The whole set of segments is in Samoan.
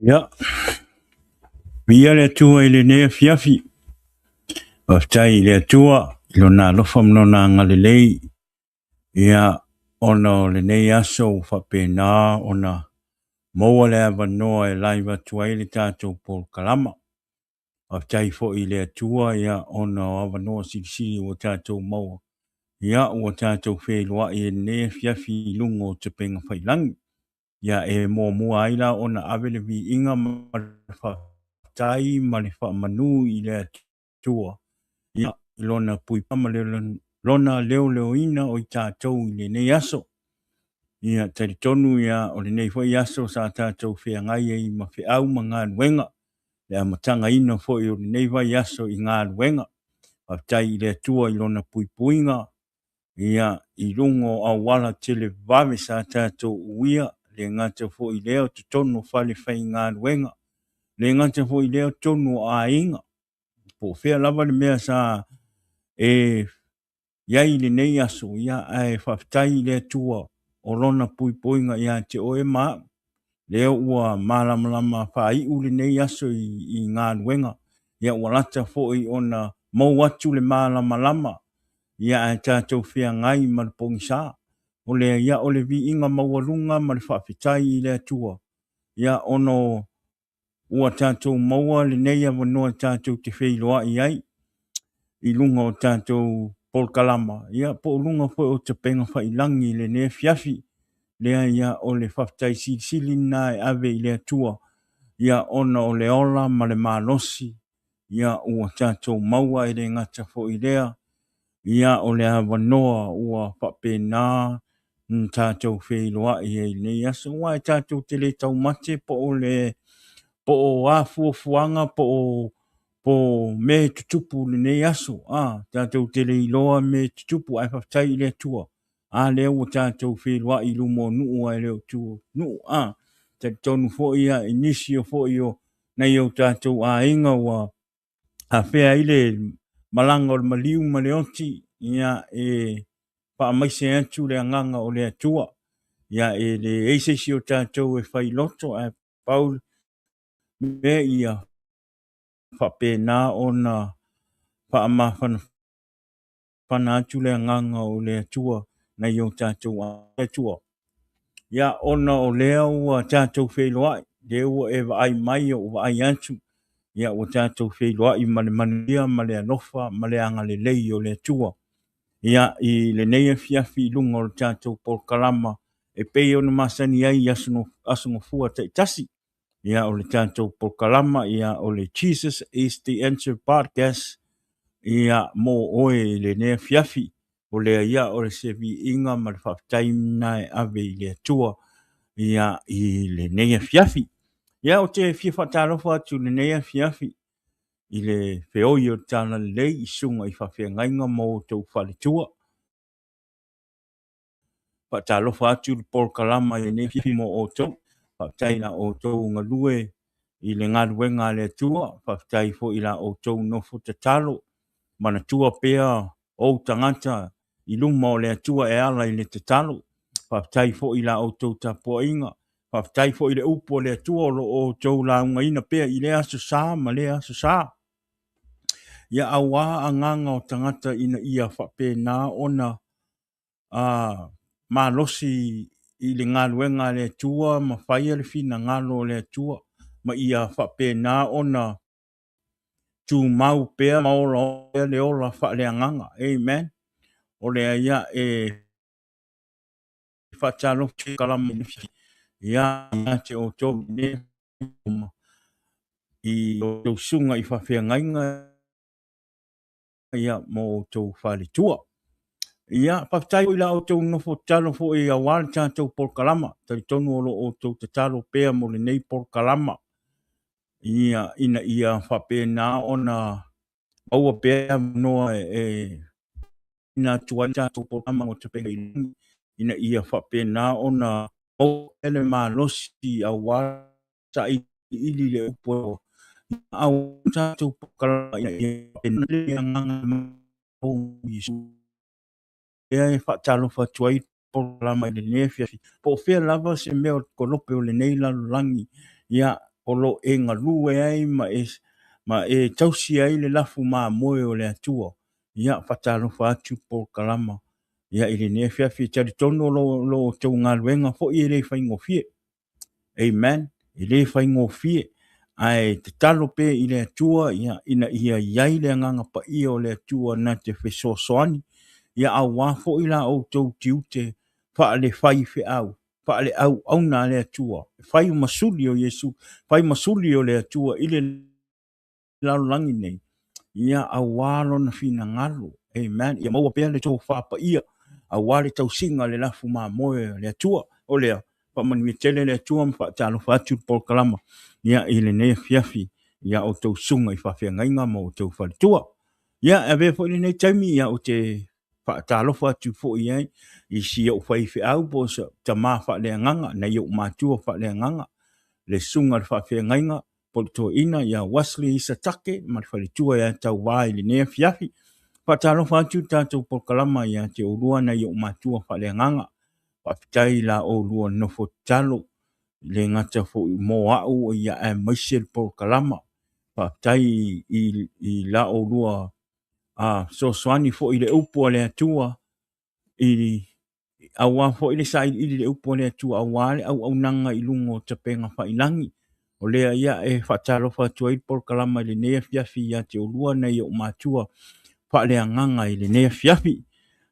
Ia, viia le Atua i lenei afiafi. Faafetai i le Atua i lona alofa ma lona agalelei, ia, ona o lenei aso ua faapena ona maua le avanoa e live atu ai le tatou polokalama. Faafetai foi i le Atua, ia, ona o avanoa silisili ua tatou maua, ia, ua tatou feiloai i lenei afiafi i luga o Tapenga Failagi. Ia e muamua ai la ona ave le viiga ma le faafetai ma le faamanu i le Atua, ia, i lona puipuiga ma lona leoleoina o i tatou i lenei aso. Ia talitonu ia o lenei foi aso sa tatou feagai ai ma feau ma galuega, le amatagaina foi o lenei vaiaso i galuega. Faafetai i le Atua i lona puipuiga, ia i luga o auala televave sa tatou uia, le gata foi i lea o totonu o fale faigaluega, le gata foi i lea o totonu o aiga, po o fea lava le mea sa e i ai i lenei aso, ia ae faafetai i le Atua o lona puipuiga ia te oe ma au. Lea ua malamalama faaiu lenei aso i galuega, ia ua lata foi ona mou atu le malamalama, ia ae tatou feagai ma le pogisa. O lea, ia, o le viiga maualuga ma le faafetai i le Atua, ia ona ua tatou maua lenei avanoa tatou te feiloai ai i luga o tatou polokalama, ia po o luga foi o Tapenga Failagi i lenei afiafi. Lea, ia, o le faafetai silisili lena e ave i le Atua, ia ona o le ola ma le malosi, ia ua tatou maua. E le gata foi i lea, ia o le avanoa ua faapena na tatou feiloai ai i lenei aso, aua e tatou te le taumate po o le po o a fuafuaga po o mea e tutupu i lenei aso. A tatou te le iloa mea e tutupu, ae faafetai i le Atua, a lea ua tatou feiloai i luma o nuu ae le o tua o nuu. A talitonu foi ia i nisi o foi o nai o tatou aiga ua afea ai le malaga o le maliu ma le oti, ia e faamaise atu le agaga o le Atua. Ia e leai se isi o tatou e failoto, ae pau mea ia faapena ona faamafanafana atu le agaga o le Atua nai o tatou Atua. Ia ona o lea ua tatou feiloai, lea ua e vaai mai ou vaai atu, ia ua tatou feiloai ma le manuia ma le alofa ma le agalelei o le Atua. Ia i lenei afiafi i luga o le tatou polokalama e pei ona masani ai i aso gafua taitasi. Ia o le tatou polokalama, ia o le Jesus is the Answer Podcast, ia mo oe i lenei afiafi. O lea ia o le se viiga ma le faafetai lena e ave i le Atua, ia i lenei afiafi. Ia ou te fia faatalofa atu i lenei afiafi i le feoi o le Talalelei i susuga i faafeagaiga ma outou faletua. Faatalofa atu le polokalama i lenei afiafi mo outou. Faafetai i la outou galue i le galuega a le Atua. Faafetai foi i la outou nofo tatalo. Manatua pea ou tagata i luma o le Atua e ala i le tatalo. Faafetai foi i la outou tapuaiga. Faafetai foi i le upu a le Atua o lo o outou laugaina pea i lea aso sa ma lea aso sa. Ia auā agaga o tagata ina ia faapena ona malosi i le galuega a le Atua ma faia le finagalo o le Atua, ma ia faapena ona tumau pea ma ola pea le ola faaleagaga. Amen. O lea ia e faatalofa kalama ia te outou i outou susuga i faafeagaiga, ia mo outou faletua. Ia, faafetai foi i la outou nofo tatalo foi aua le tatou polokalama. Talitonu o lo o outou tatalo pea mo lenei polokalama, ia, ina ia faapena ona maua pea avanoa e ina atu ai tatou polokalama o Tapenga i Lagi, ina ia faapena ona maua pea le malosi aua sailiili le upu au tatou polokalama, ina ia faapena le agaga o Iesu. Lea e faatalofa atu ai polokalama i lenei afiafi, po o fea lava se mea o le kolope o lenei lalolagi, ia o lo o e galue ai ma e, ma e tausi ai le lafu mamoe o le Atua. Ia, faatalofa atu polokalama ia i lenei afiafi. E talitonu o lo outou galuega foi e le faigofie. Amen. E le faigofie. Ae tatalo pea i le Atua ia, ina ia i ai le agaga paia o le Atua na te fesoasoani ia aua foi la outou tiute faale-faifeau, faale-auauna a le Atua, e fai ma suli o Iesu, fai ma suli o le Atua i le lalolagi nei, ia aua lona finagalo. Amen. Ia maua pea le tofa paia aua le tausiga le lafu mamoe o le Atua. O lea, faamanuia tele le Atua ma faatalofa atu le polokalama ia i lenei afiafi ia outou susuga i faafeagaiga ma outou faletua. Ia, e avea foi lenei taimi ia ou te faatalofa atu foi ai i si ou faifeau po o si tama faaleagaga, nai ou matua faaleagaga, le susuga i le faafeagaiga po o le toeaina ia Wesley Isatake ma le faletua ia Tauva i lenei afiafi. Faatalofa atu le tatou polokalama ia te oulua nai ou matua faaleagaga. Faafetai i la oulua nofo tatalo, le gata foi mo au ia aemaise le polokalama. Faafetai i la oulua fesoasoani foi i le upu a le Atua i aua foi le sailiili i le upu a le Atua aua le auaunaga i luga o tapega failagi. O lea ia e faatalofa atu ai le polokalama i lenei afiafi ia te oulua nai ou matua faaleagaga i lenei afiafi.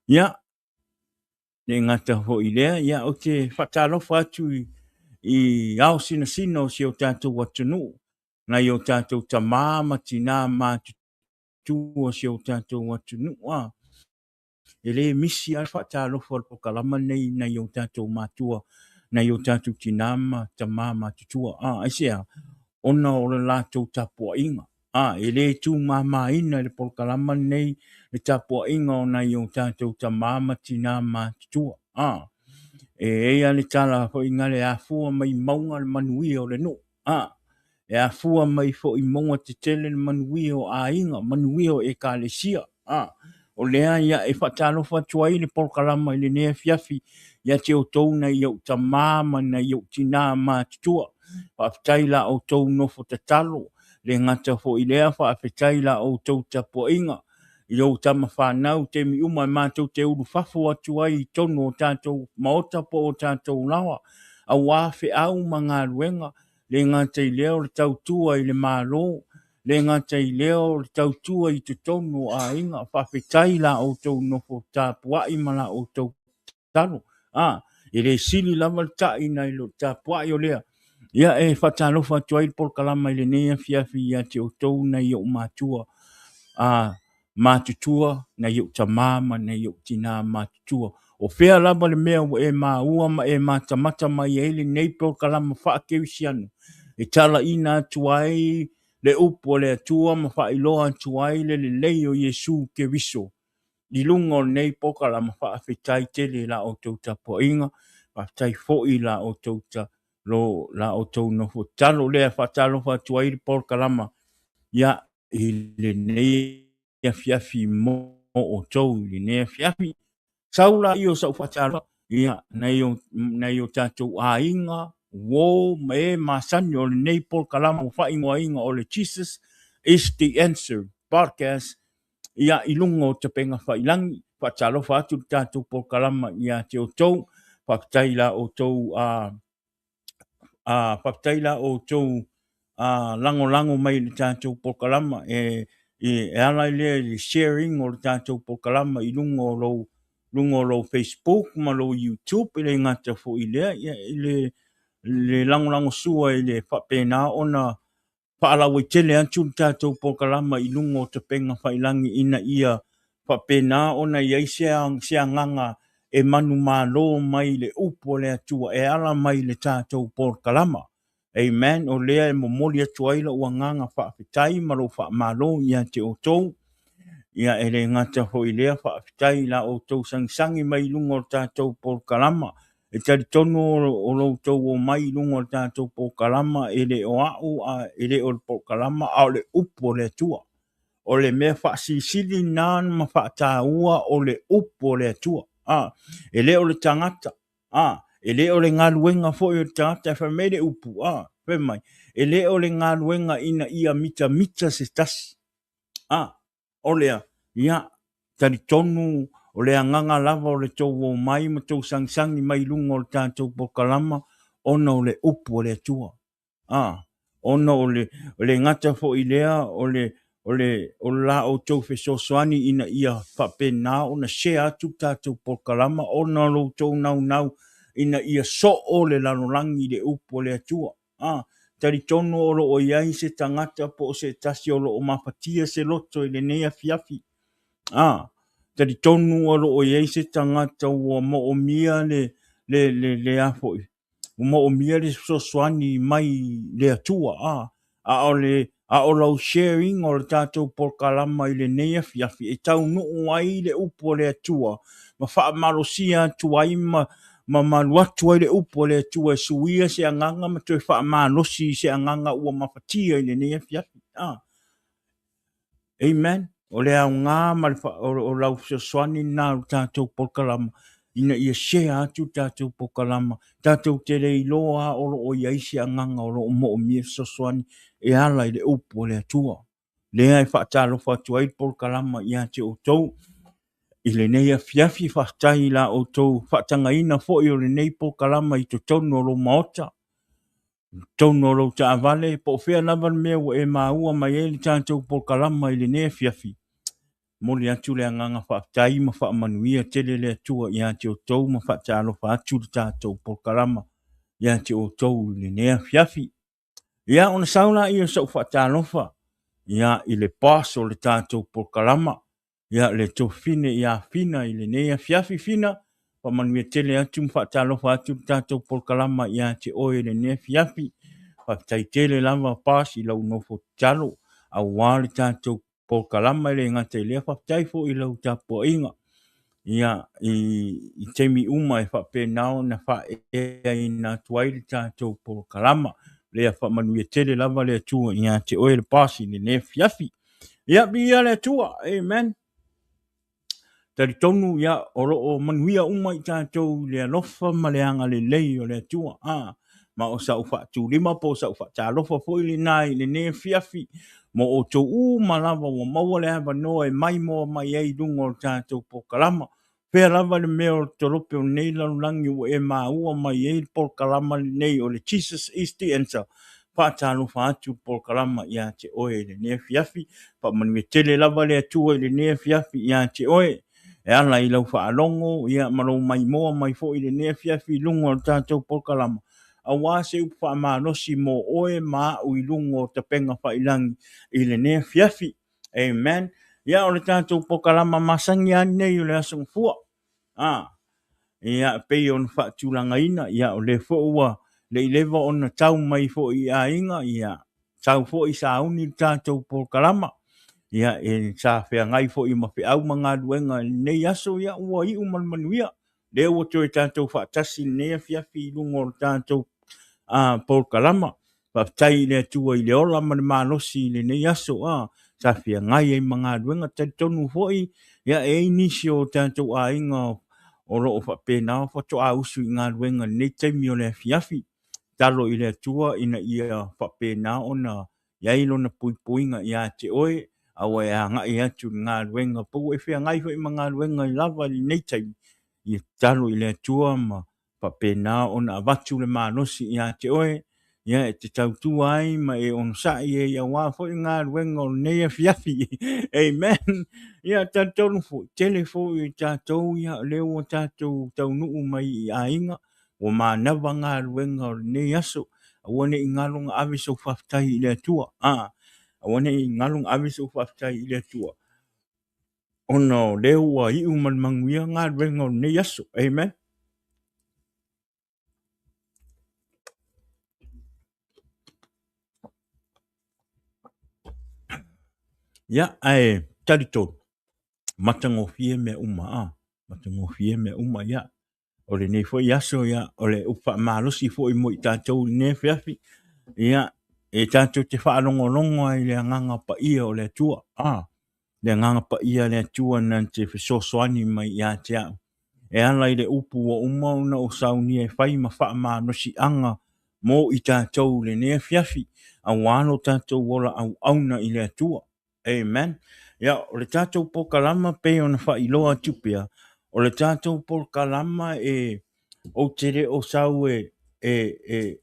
Ia, le gata foi i lea, ia ou te faatalofa atu i ao sinasina o si o tatou atunuu, nai o tatou tamā ma tinā matutua o si o tatou atunuu. A e le misi lava le faatalofa o le polokalama lenei i nai o tatou matua, nai o tatou tinā ma tamā matutua. A aisea? Ona o le latou tapuaiga. A e le tūmāmāina i le polokalama lenei le tapuaiga o nai o tatou tamā ma tinā matutua. A e i ai lava le tala foi na le afua mai mauga le manuia o le nuu. A e afua mai foi mauga tetele le manuia o aiga, manuia o ekalesia. A o lea ia e faatalofa atu ai le polokalama i lenei afiafi ia te outou nai ou tamā ma nai ou tinā matutua. Faafetai la outou nofo tatalo, le gata foi i lea, faafetai la outou tapuaiga i ou tama fanau taimi uma e matou te ulufafo atu ai i totonu o tatou maota po o tatou laoa, aua feau ma galuega, le gata i lea o le tautua i le Malo, le gata i lea o le tautua i totonu o aiga. Faafetai la outou nofo tapuai ma la outou tatalo. A, e le sili lava le ta'i nai lo tapuai o lea. Ia e faatalofa atu ai le polokalama i lenei afiafi ia te outou nai ou matua a matutua, nai ou tamā ma nai ou tinā matutua. O fea lava le mea ua e maua ma e matamata mai ai lenei polokalama faakerisiano e talaina atu ai le upu a le Atua ma faailoa atu ai le lelei o Iesu Keriso i luga o lenei polokalama. Faafetai tele i la outou tapuaiga, faafetai foi i la outou ta, lo la outou nofo tatalo. Lea faatalofa atu ai le polokalama ia i lenei afiafi mo outou i lenei afiafi. Sau la i o sau faatalofa ia nai o tatou aiga, uo ma e masani o lenei polokalama ua faaigoaina o le Jesus is the Answer Podcast ia i luga o tapega failagi. Faatalofa atu le tatou polokalama ia te outou. Faafetai la outou a faafetai la outou lagolago mai i le tatou polokalama e ala i lea i le sharing o le tatou polokalama i luga o lou Facebook ma lou YouTube. E le gata foi i lea, i le lagolagosua i le faapena ona faalauaitele atu le tatou polokalama i luga o tapega failagi ina ia faapena ona i ai se agaga e manumalo mai le upu a le Atua e ala mai le tatou polokalama. Amen. O lea e momoli atu ai lou agaga faafetai ma lou faamalo ia te outou. Ia e le gata foi i lea, faafetai i la outou sagisagi mai i luga o le tatou polokalama. E talitonu o lo outou omai i luga o le tatou polokalama e le o au, e le o le polokalama, a o le upu o le Atua. O le mea faasilisili na ma faataua o le upu o le Atua. E le o le tagata. E le o le galuega foi o le tagata e fai mai le upu, a, fai mai, e le o le galuega ina ia mitamita se tasi. A, o lea, ia, talitonu o le agaga lava o le tou omai ma tou sagisagi mai i luga o le tatou polokalama ona o le upu a le Atua. A, ona o le, le gata foi lea o le, o le, o la outou fesoasoani ina ia faapena ona share atu le tatou polokalama ona o lo outou naunau ina ia soo le lalolagi i le upu a le Atua. A, talitonu o lo o i ai se tagata po o se tasi o lo o mafatia se loto i lenei afiafi. A, talitonu o lo o i ai se tagata ua moomia le, le, le, le a foi, ua moomia le fesoasoani mai le Atua, a, a o le, a o lau share ina o le tatou polokalama i lenei afiafi e taunuu ai le upu a le Atua ma faamalosia atu ai ma ma malu atu ai le upu a le Atua e suia se agaga ma toe faamalosi i se agaga ua mafatia i lenei afiafi. A. Amen. O le aoga ma le fa, o, o lau fesoasoani lena o le tatou polokalama ina ia share atu le tatou polokalama. Tatou te le iloa o lo o i ai se agaga o lo o moomia fesoasoani e ala i le upu a le Atua. Lea e faatalofa atu ai le polokalama ia te outou i lenei afiafi. Faafetai i la outou faatagaina foi o lenei polokalama i totonu o lou maota, i totonu o lou taavale, po o fea lava le mea ua e maua mai ai le tatou polokalama i lenei afiafi. Momoli atu le agaga faafetai ma faamanuia tele le Atua ia te outou ma faatalofa atu le tatou polokalama ia te outou i lenei afiafi. Ia, ona sau laia o sau faatalofa ia i le boss o le tatou polokalama, ia le Tofine ia Fina i lenei afiafi. Fina, faamanuia tele atu ma faatalofa atu le tatou polokalama ia te oe i lenei afiafi. Faafetai tele lava boss i lau nofo tatalo aua le tatou polokalama e le gata i lea, faafetai foi i lau tapuaiga ia i, i taimi uma e faapena ona faaeaina atu ai le tatou polokalama. Lea faamanuia tele lava le Atua ia te oe le boss i lenei afiafi. Ia, viia le Atua. Amen. Talitonu ia o lo o manuia uma i tatou i le alofa ma le agalelei o le Atua. A, ma o sau faatulima po o sau faatalofa foi lena i lenei afiafi mo outou uma lava ua maua le avanoa e maimoa mai ai i luga o le tatou polokalama. Fea lava le mea o le tolope o lenei lalolagi ua e maua mai ai le polokalama lenei o le Jesus is the Answer. Faatalofa atu le polokalama ia te oe i lenei afiafi. Faamanuia tele lava le Atua i lenei afiafi ia te oe e ala i lau faalogo ia ma lou maimoa mai foi i lenei afiafi i luga o le tatou polokalama aua se upu faamalosi mo oe ma au i luga o tapega faiilagi i lenei afiafi. Amen. Ia, o le tatou polokalama masani lava lenei o le Aso Gafua. Ah, ia, pei ona faatulagaina, ia, o lea foi ua le i leva ona tau mai foi i aiga, ia, sau foi sauni le tatou polokalama. Ia, e sa feagai foi ma feau ma galuega i lenei aso, ia, ua iu ma le manuia. Lea ua toe tatou faatasi i lenei afiafi i luga o le tatou polokalama. Faafetai i le Atua i le ola ma le malosi i lenei aso, a sa feagai ai ma galuega. Talitonu foi, ia, e i ai nisi o tatou aiga o lo o faapena faatoa usu i galuega i lenei taimi o le afiafi. Tatalo i le Atua ina ia faapena ona i ai lona puipuiga ia te oe, a ua e agai atu i le galuega, po ua e feagai foi ma galuega lava i lenei taimi, ia tatalo i le Atua ma faapena ona avatu le malosi ia te oe, ia e te tautua ai ma e onosai ai aua foi galuega o lenei afiafi. Amen. Ia talitonu foi, tele foi o tatou ia lea ua tatou taunuu mai i aiga, ua manava galuega o lenei aso. Aua ne i galo na ave sou faafetai i le Atua. A, aua ne i galo na ave sou faafetai i le Atua ona o lea ua iu ma le manuia galuega o lenei aso. Amen. Ia, ae talitonu, matagofie mea uma, a, matagofie mea uma, ia. O lenei foi aso, ia, o le upu faamalosi foi mo i tatou i lenei afiafi, ia, e tatou te faalogologo ai i le agaga paia o le Atua, a, le agaga paia o le Atua na te fesoasoani mai ia te au. e ala i le upu ua uma ona ou saunia e fai ma faamalosiaga mo i tatou i lenei afiafi, aua lo tatou ola auauna i le Atua. Amen. Ia, o le tatou polokalama pei ona faailoa atu pea, o le tatou polokalama e ou te le o sau e, e, e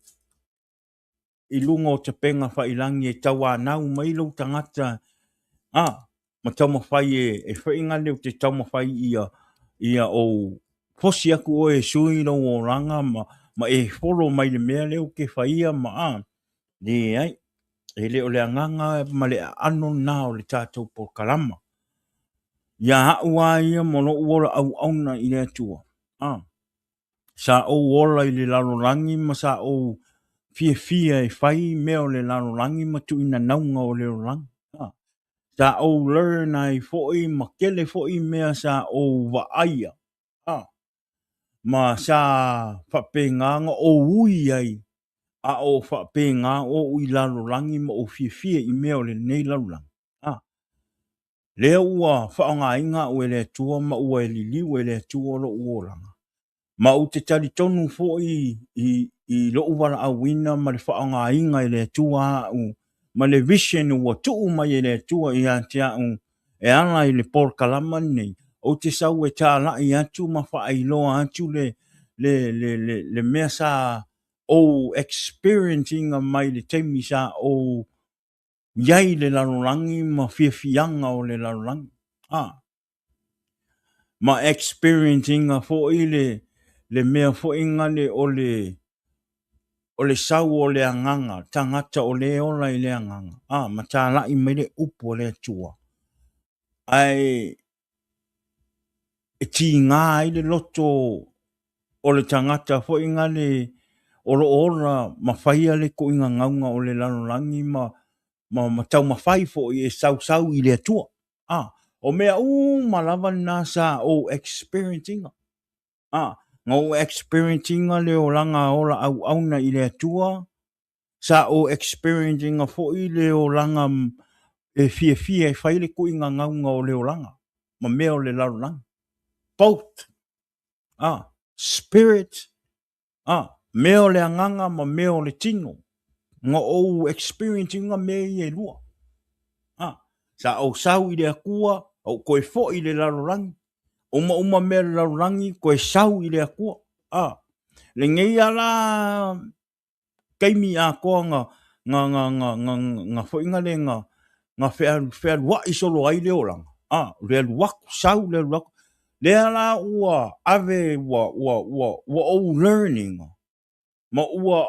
i luga o tapega faiilagi e tauanau mai lou tagata a ma taumafai e, e faiga ou te taumafai ia ia ou fosi aku oe e sui lou olaga ma, ma e folo mai le mea lea ou te faia ma a leai. E le o le agaga ma le aano lena o le tatou polokalama. Ia a'u a ia ma lo'u ola auauna i le Atua. A sa ou ola i le lalolagi ma sa ou fiafia e fai mea o le lalolagi ma tuuina nauga o le lalolagi. A sa ou learn ai foi ma tele foi mea sa ou vaaia. A ma sa faapena ona ou ui ai a o faapena ou i lalolagi ma ou fiafia i mea o lenei lalolagi. A lea ua faaaogaina au e le Atua ma ua e liliu e le Atua lo'u olaga. Ma ou te talitonu foi i, i lo'u valaauina ma le faaaogaina e le Atua a'u ma le vision ua tuu mai e le Atua ia te a'u e ala i le polokalama lenei, ou te sau e tala'i atu ma faailoa atu le, le, le, le, le mea sa ou experience ina mai le taimi sa ou iai le lalolagi ma fiafiaga o le lalolagi. A ma experience ina foi le, le mea foi gale o le o le sau o le agaga, tagata o le ola i le agaga, a ma tala'i mai le upu o le Atua. Ae e tiga ai le loto o le tagata foi gale o lo o ola ma faia le tuuina gauga o le lalolagi ma, ma, ma taumafai foi e sausau i le Atua. A, o mea uma lava lena sa ou experience ina. A, na ou experience ina le olaga ola auauna i le Atua, sa ou experience ina foi le olaga e fiafia e fai le tuuina gauga o le olaga ma mea o le lalolagi. Both. A, spirit, a, mea o le agaga ma mea o le tino. Na ou experience ina mea ia e lua. A, sa ou sau i le Atua, ou toe foi i le lalolagi. Uma uma mea le lalolagi, toe sau i le Atua. A, lenei ala taimi atoa na na na na na na foi na le na na fealuai solo ai le olaga. A, le alu atu sau, le alu atu. Lea la ua ave ua ua ua ua ou learning ma ua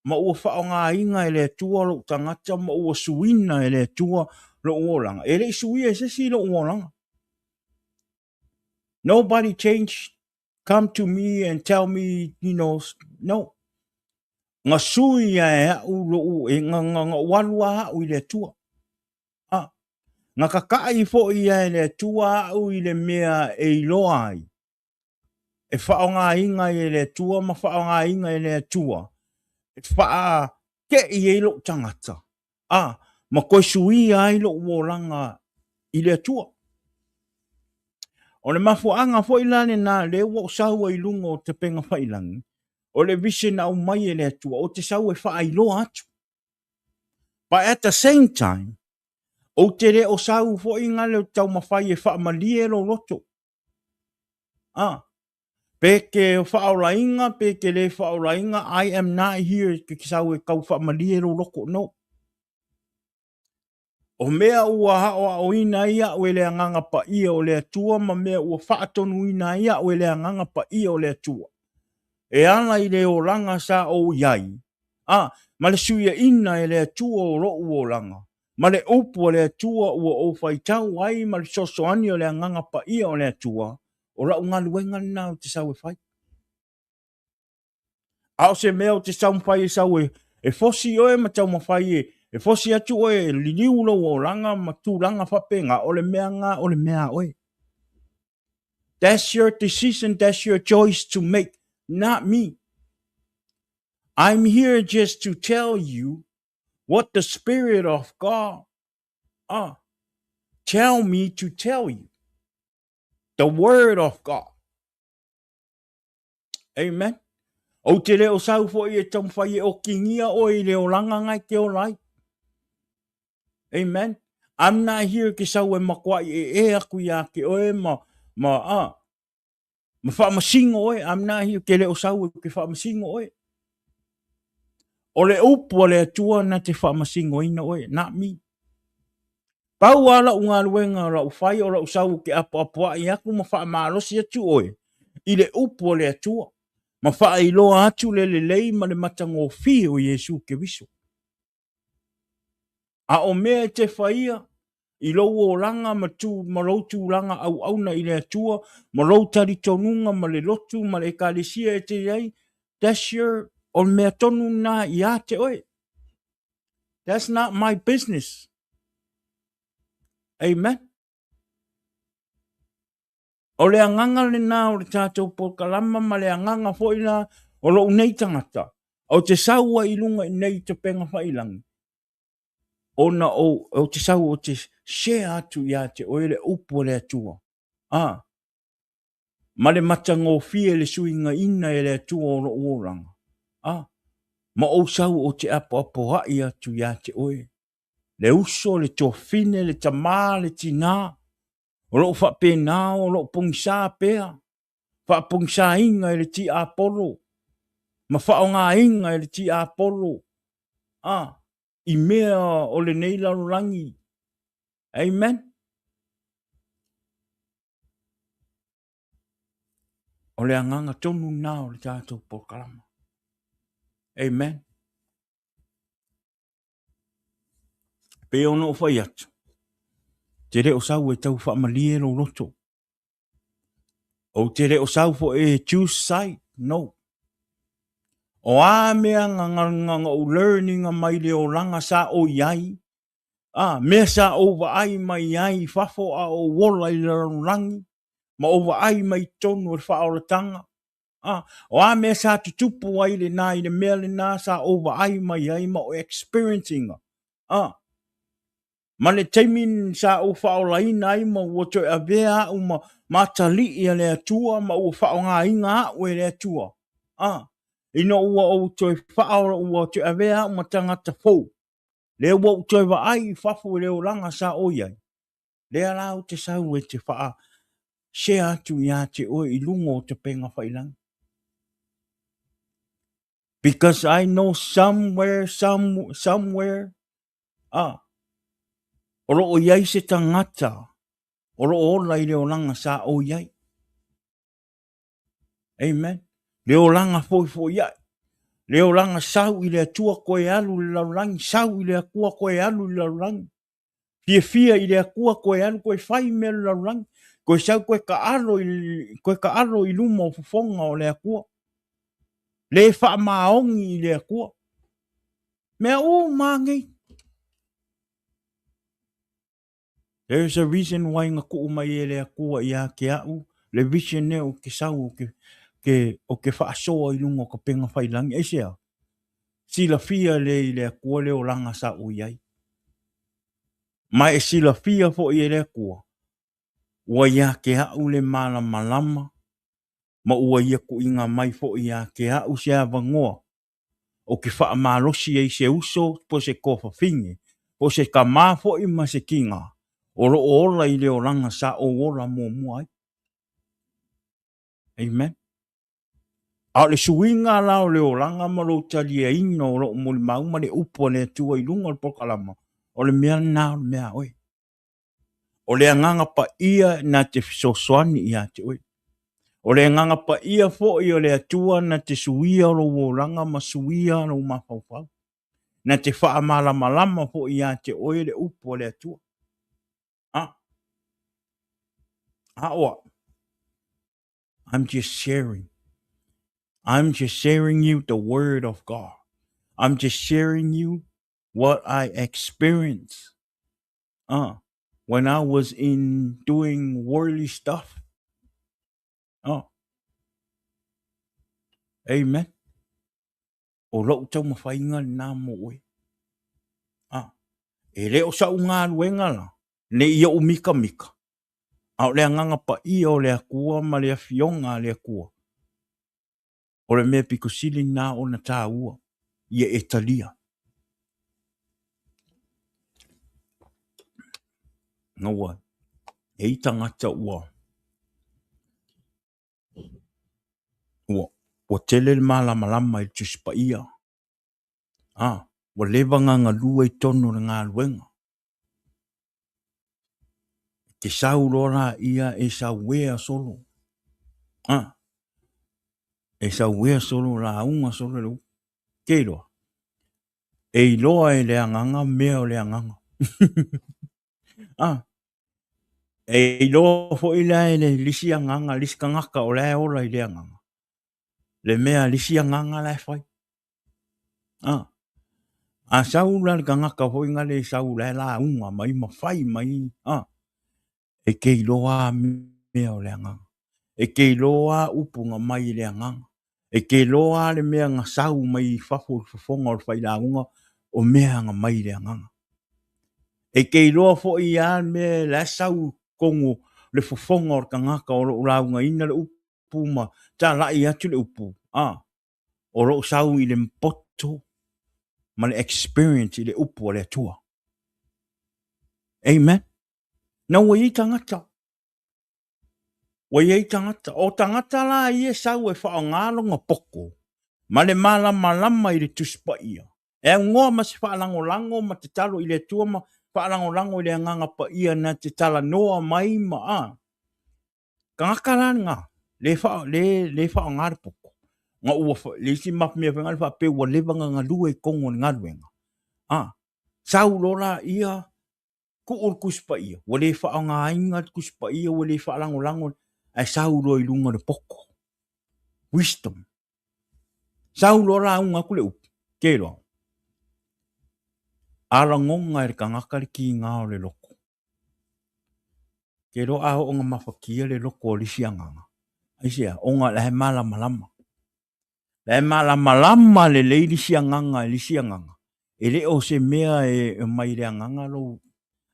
ma ua faaaogaina e le Atua lo'u tagata ma ua suina e le Atua lo'u olaga. E le'i suia e se isi lo'u olaga. Nobody change come to me and tell me, no. Na sui e a'u lo'u e na na na ou alu a a'u i le Atua. A na kaka'i foi e le Atua a'u i le mea e iloa ai. E faaaogaina ai e le Atua ma faaaogaina e le Atua. E faate'i ai lo'u tagata. A ma toe suia ai lo'u olaga i le Atua. O le mafuaaga foi la lena lea ua ou sau ai i luga o tapega failagi, o le vision na aumai e le Atua, ou te sau e faailoa atu. But at the same time, ou te le o sau foi gale o taumafai e faamalie lou loto. A, pe ke faaolaina, pe ke le faaolaina, I am not here ke sau e tau faamalie lou loto. No. O mea ua aoaoina ai a'u e le Agaga Paia o le Atua ma mea ua faatonuina ai a'u e le Agaga Paia o le Atua. E ala i le olaga sa ou iai, a, ma le suiaina e le Atua o lo'u olaga, ma le upu a le Atua ua ou faitau ai ma le fesoasoani o le Agaga Paia o le Atua, o la'u galuega lena ou te sau e fai. A o se mea ou te taumafai e sau e, e fosi oe ma taumafai e, e fosi atu oe e liliu lou olaga ma tulaga faapena, o le mea na o le mea a oe. That's your decision, that's your choice to make, not me. I'm here just to tell you what the Spirit of God tell me to tell you. The Word of God. Amen. Ou te le o sau foi e taumafai e okigia oe i le olaga na e te ola ai. Amen. I'm not here ke sau e makuai e e aku ia te oe ma, ma, a, ma faamasino oe. I'm not here ke le o sau e ke faamasino oe. O le upu a le Atua na te faamasinoina oe, not me. Pau lava lau galuega o lau fai o lau sau ou te apoapoai atu ma faamalosi atu oe i le upu a le Atua, ma faailoa atu le lelei ma le matagofie o Iesu Keriso. A o mea e te faia i lou olaga ma tu ma lou tulaga auauna i le Atua ma lou talitonuga ma le lotu ma le ekalesia e te i ai, that's your, o le mea tonu lena ia te oe. That's not my business. Amen. O le agaga lena o le tatou polokalama ma le agaga foi la o lou nei tagata, ou te sau ai i luga i nei topega faiilagi, ona ou, ou te sau ou te share atu ia te oe le upu a le Atua. A, ma le matagofie le suigaina e le Atua o lou olaga. A, ma ou sau ou te apoapoai atu ia te oe, le uso, le tuafine, le tamā, le tinā, O lo o faapena o lo o pogisa pea, faapogisaina e le tiapolo ma faaaogaina e le tiapolo a i mea o lenei lalolagi. Amen. O le agaga tonu lena o le tatou polokalama. Amen. Pei ona ou fai atu, te le o sau e tau faamalie lou loto. Ou te le o sau foi e choose side, no. O a mea nga, nga, nga, nga ou learning mai le olaga sa o i ai, a, mea sa ou vaai mai ai i fafo a o ou ola i le lalolagi, ma ou vaai mai i totonu o le faaolataga, A, o a mea sa tutupu ai lenā i le mea lenā sa ou vaai mai ai ma ou experience ina, a, ma le taimi sa ou faaolaina ai ma ua toe avea au ma, ma atalii a le Atua ma ua faaaogaina au e le Atua, a, ina ua ou toe faaola, ua toe avea au ma tagata fou, lea ua ou toe vaai i fafo i le olaga sa ou i ai, Lea la ou te sau e te whaa share atu ia te oe i lunga o tapenga whailangi. Because I know somewhere, some, somewhere, ah, o loo i ai se tangata, o loo ola i le olaga sa ou i ai. Amen. Le olaga foifoiaʻi. Le olaga sau i le Atua koe alu i le lalolagi, sau i le Atua koe alu i le lalolagi. Fiafia i le Atua koe alu koe fai mea o le lalolagi, koe sau koe kaalo i, koe kaalo i luma o fofoga o le Atua. Le faamaoni i le Atua. Mea uma nei. There is a reason why na kuu mai e le Atua ia te au le vision e o ke sau o ke, ke, o ke faasoa i luga o ka pega failangi. Aisea? Silafia le i le Atua le olaga sa ou i ai. Ma e silafia foi e le Atua, ua ia te au le malamalama ma ua ia tuuina mai foi ia te au se avanoa o ke faamalosi ai se uso po se toafafine, po se tamā foi ma se tinā o lo o ola i le olaga sa ou ola muamua ai. Amen. A o le suiga la o le olaga ma lou taliaina o lou molimau ma le upu a le Atua i luga o le polokalama, o le mea lena o le mea a oe. O le Agaga Paia na te fesoasoani ia te oe. O le Agaga Paia foi o le Atua na te suia lou olaga ma suia lou mafaufau. Na te faamalamalama foi ia te oe le upu a le Atua. A, a o au, I'm just sharing. I'm just sharing you the word of God. I'm just sharing you what I experienced when I was in doing worldly stuff. Oh. Amen. O lou taumafaiga lenā mo oe. Ah. E le o sa'u galuega la, ne i ou mikamika, a o le Agaga Paia o le Atua ma le Afioga a le Atua. O le mea pito sili lena ona taua ia e talia. Na ua e i tagata ua ua tele le malamalama i le Tusi Paia. A, ua leva ona galue i totonu o le galuega. Te sau loa laia e sauea solo. A, e sauea solo, lauga solo le upu. Te iloa, e iloa e le agaga mea o le agaga. A, e iloa foi la e le isi agaga, le isi tagata o la e ola i le agaga, le mea a le isi agaga la e fai. A, a sau la le tagata foi na le sau la e lauga mai ma fai mai, a, e te iloa a mea o le agaga. E te iloa a upu na mai i le agaga. E te iloa a le mea na sau mai fafo i le fofoga o le failauga o mea na mai i le agaga. E te iloa foi a mea la e sau i totonu o le fofoga o le tagata o lo o laugaina le upu ma talai atu le upu, a, o lo o sau i le poto ma le experience i le upu a le Atua. Amen. Na ua i ai tagata. Ua i ai tagata. O tagata la ia e sau e faaaoga lona poto ma le malamalama i le Tusi Paia, e aunoa ma se faalagolago ma tatalo i le Atua ma faalagolago i le Agaga Paia na te talanoa mai ma a. Tagata la lena, le fa, le, le faaaoga le poto. Na ua, le isi mea foi na faapea ua leva ona galue i totonu o le galuega. A, sau loa laia, tuu le Tusi Paia, ua le faaaogaina le Tusi Paia, ua le faalagolago, ae sau loa i luga o le poto. Wisdom. Sau loa lauga atu le upu, te iloa. A lagona e le tagata le tiga o le loto. Te iloa a oo ina mafatia le loto o le isi agaga. Aisea? Ona o la e malamalama. La e malamalama lelei le isi agaga i le isi agaga. E le o se mea e mai le agaga lou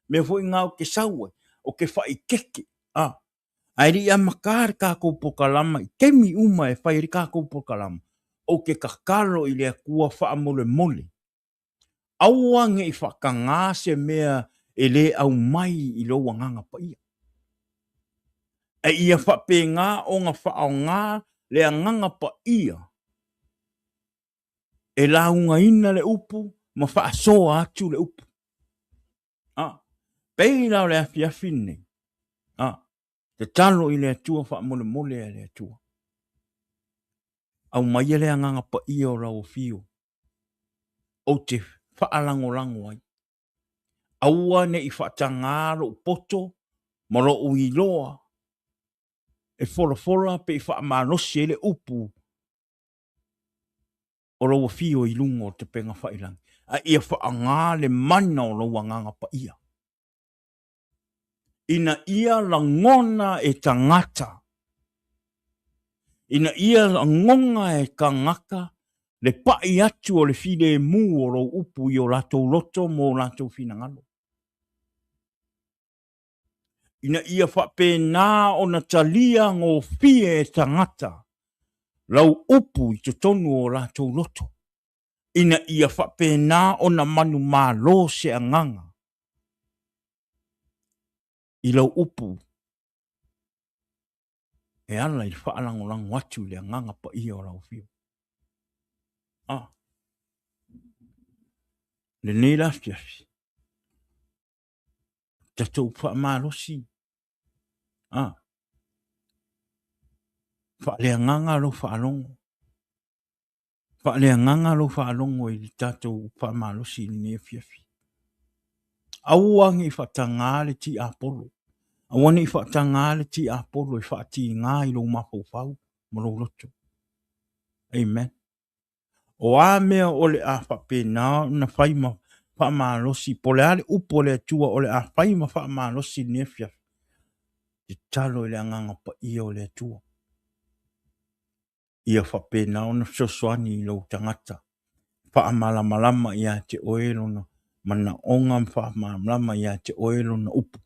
mea foi lena ou te sau ai, ou te faaeteete. A, ae le i amata le tatou polokalama i taimi uma e fai ai le tatou polokalama, ou te tatalo i le Atua faamolemole, aua ne i faatagā se mea e le aumai i lou Agaga Paia. A ia faapena ona faaaoga le Agaga Paia e laugaina le upu ma faasoa atu le upu. A, pei la o le afiafi lenei, a, tatalo i le Atua faamolemole a le Atua. Aumaia le Agaga Paia o lau afio, ou te faalagolago ai. Aua ne i faatagā lou poto ma lou iloa e folafola pe i faamalosi ai le upu o lou afio i luga o tapega faiilagi, a ia faaaoga le mana o lou Agaga Paia, ina ia lagona e tagata, ina ia lagona e tagata le pai atu o le filemu o lou upu i o latou loto ma o latou finagalo. Ina ia faapena ona talia gofie e tagata lau upu i totonu o latou loto, ina ia faapena ona manumalo se agaga i lau upu e ala i le faalagolago atu i le Agaga Paia o lau Afioga. Ah, lenei la afiafi, tatou faamalosi, ah, faaleagaga lou faalogo, faaleagaga lou faalogo i le tatou faamalosi i lenei afiafi. Aua ne i faatagā le tiapolo, aua ne i faatagā le tiapolo e faatigā i lou mafaufau ma lou loto. Amen. O a mea o le a faapena ona fai ma faamalosi, po o le a le upu a le Atua o le a fai ma faamalosi i lenei afiafi, tatalo i le Agaga Paia o le Atua ia faapena ona fesoasoani i lou tagata, faamalamalama ia te oe lona manaoga ma faamalamalama ia te oe lona upu,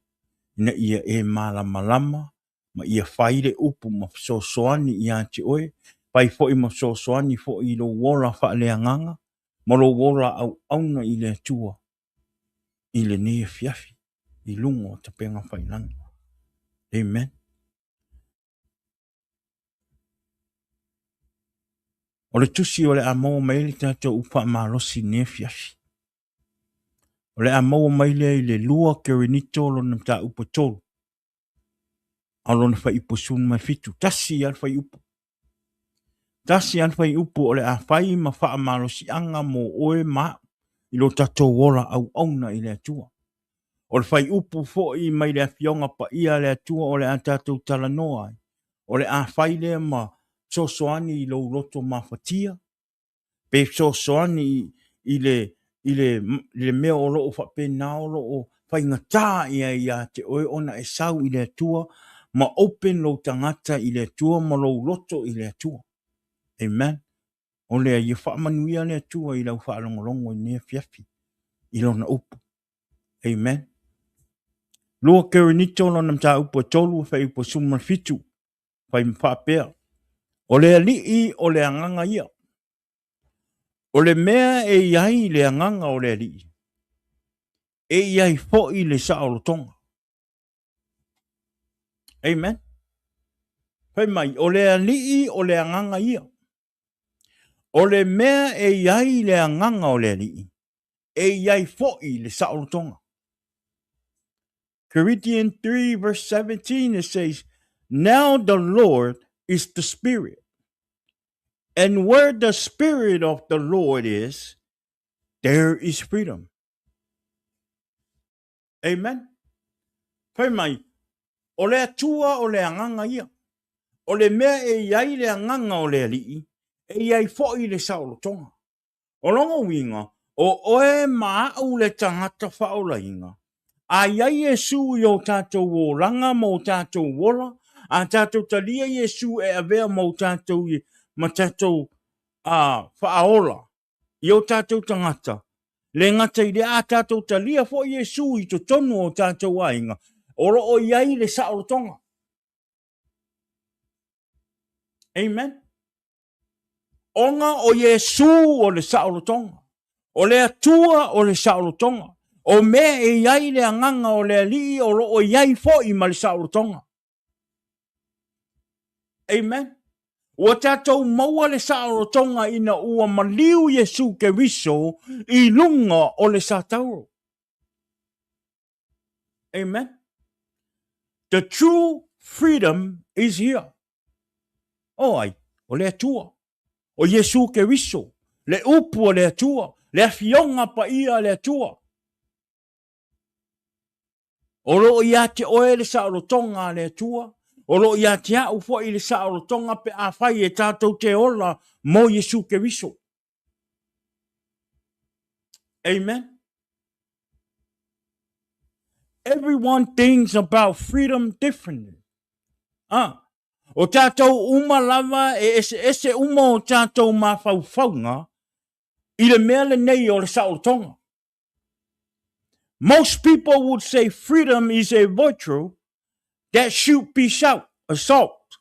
ina ia e malamalama ma ia fai le upu ma fesoasoani ia te oe. Fai foi ma fesoasoani foi i lou ola faaleagaga ma lou ola auauna i le Atua i lenei afiafi i luga o tapega failagi. Amen. O le tusi o le a maua mai ai le tatou upu faamalosi i lenei afiafi. O le a maua mai lea i le 2 Korinito lona mataupu e 3, a o lona fuaiupu 17, tasi lava le fuaiupu. Tasi lava le fuaiupu o le a fai ma faamalosiaga mo oe ma au i lo tatou ola auauna i le Atua. O le fuaiupu foi mai le Afioga Paia a le Atua o le a tatou talanoa ai, o le a fai lea ma fesoasoani i lou loto mafatia, pe fesoasoani i le, i le, i le mea o lo o faapena o lo o faigata i ai ia te oe ona e sau i le Atua ma open lou tagata i le Atua ma lou loto i le Atua. Amen. O lea ia faamanuia le Atua i lau faalogologo i lenei afiafi i lona upu. Amen. 2 Korinito lona mataupu e 3, fuaiupu 17, fai ma faapea, O le Alii o le Agaga ia. O le mea e i ai le Agaga o le Alii, e i ai foi le saolotoga. Amen. Fai mai, o le Alii o le Agaga ia. O le mea e i ai le Agaga o le Alii, e i ai foi le saolotoga. Corinthians 3 verse 17 it says, Now the Lord is the Spirit. And where the Spirit of the Lord is, there is freedom. Amen. Fai mai, o le Atua o le Agaga ia. O le mea e i ai le Agaga o le Alii, e i ai foi le saolotoga. O lona uiga, o oe ma au le tagata faaolaina, a i ai Iesu i o tatou olaga ma o tatou ola, a tatou talia Iesu e avea ma o tatou ma tatou a faaola i o tatou tagata, le gata i lea, a tatou talia foi Iesu i totonu o tatou aiga, o lo o i ai le saolotoga. Amen. Ona o Iesu o le saolotoga, o le Atua o le saolotoga, o mea e i ai le Agaga o le Alii o lo o i ai foi ma le saolotoga. Amen. Ua tatou maua le saolotoga ina ua maliu Iesu Keriso i luga o le satauro. Amen. The true freedom is here. O ai, o le Atua, o Iesu Keriso, le upu o le Atua, le afioga paia a le Atua. O lo o ia te oe le saolotoga a le Atua, o lo o ia te au foi le saolotoga pe afai e tatou te ola mo Iesu Keriso. Amen. Everyone thinks about freedom differently. Ah, o tātou uma lava e eseese uma o tātou mafaufauga i le mea lenei o le saolotoga. Most people would say freedom is a virtue that should be sought, sought.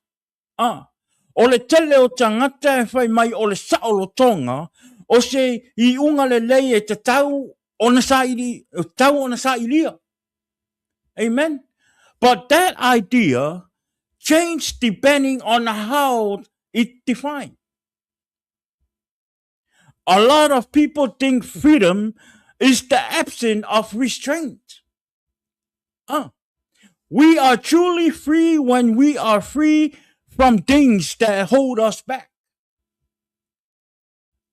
A, o le tele o tagata e fai mai o le saolotoga o se iuga lelei e tatau ona saili, tatau ona sailia. Amen. But that idea changed depending on how it defined. A lot of people think freedom is the absence of restraint. We are truly free when we are free from things that hold us back.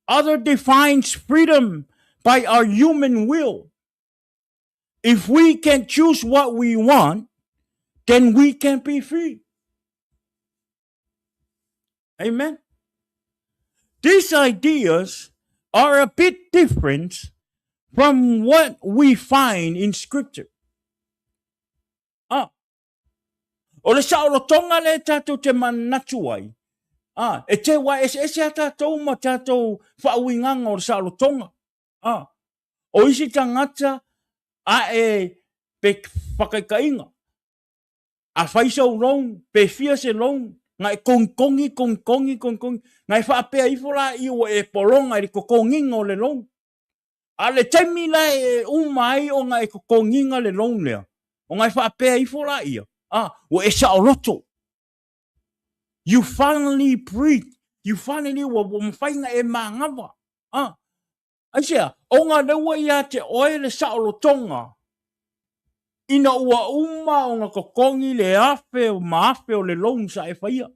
Other defines freedom by our human will. If we can choose what we want, then we can be free. Amen. These ideas are a bit different from what we find in Scripture. Ah, o le saolotoga lea tatou te manatu ai, ah, e te wā eseese a tatou ma tatou faauigaga o le saolotoga. Ah, o isi tagata a e pe whakaikainga, a whai sau loan, pe fia se loan, Na e kogikogi, kogikogi, kogikogi, na e faapea ifo laia ua e pologa i le totogiga o le loan. A o le taimi la e uma ai ona e totogiina le loan lea, ona e faapea ifo laia, a, ua e saoloto. You finally breathe. You finally ua mafai ona e manava. A, aisea? Ona lea ua ia te oe le saolotoga ina ua uma ona totogi le afe ma afe o le loan sa e faia.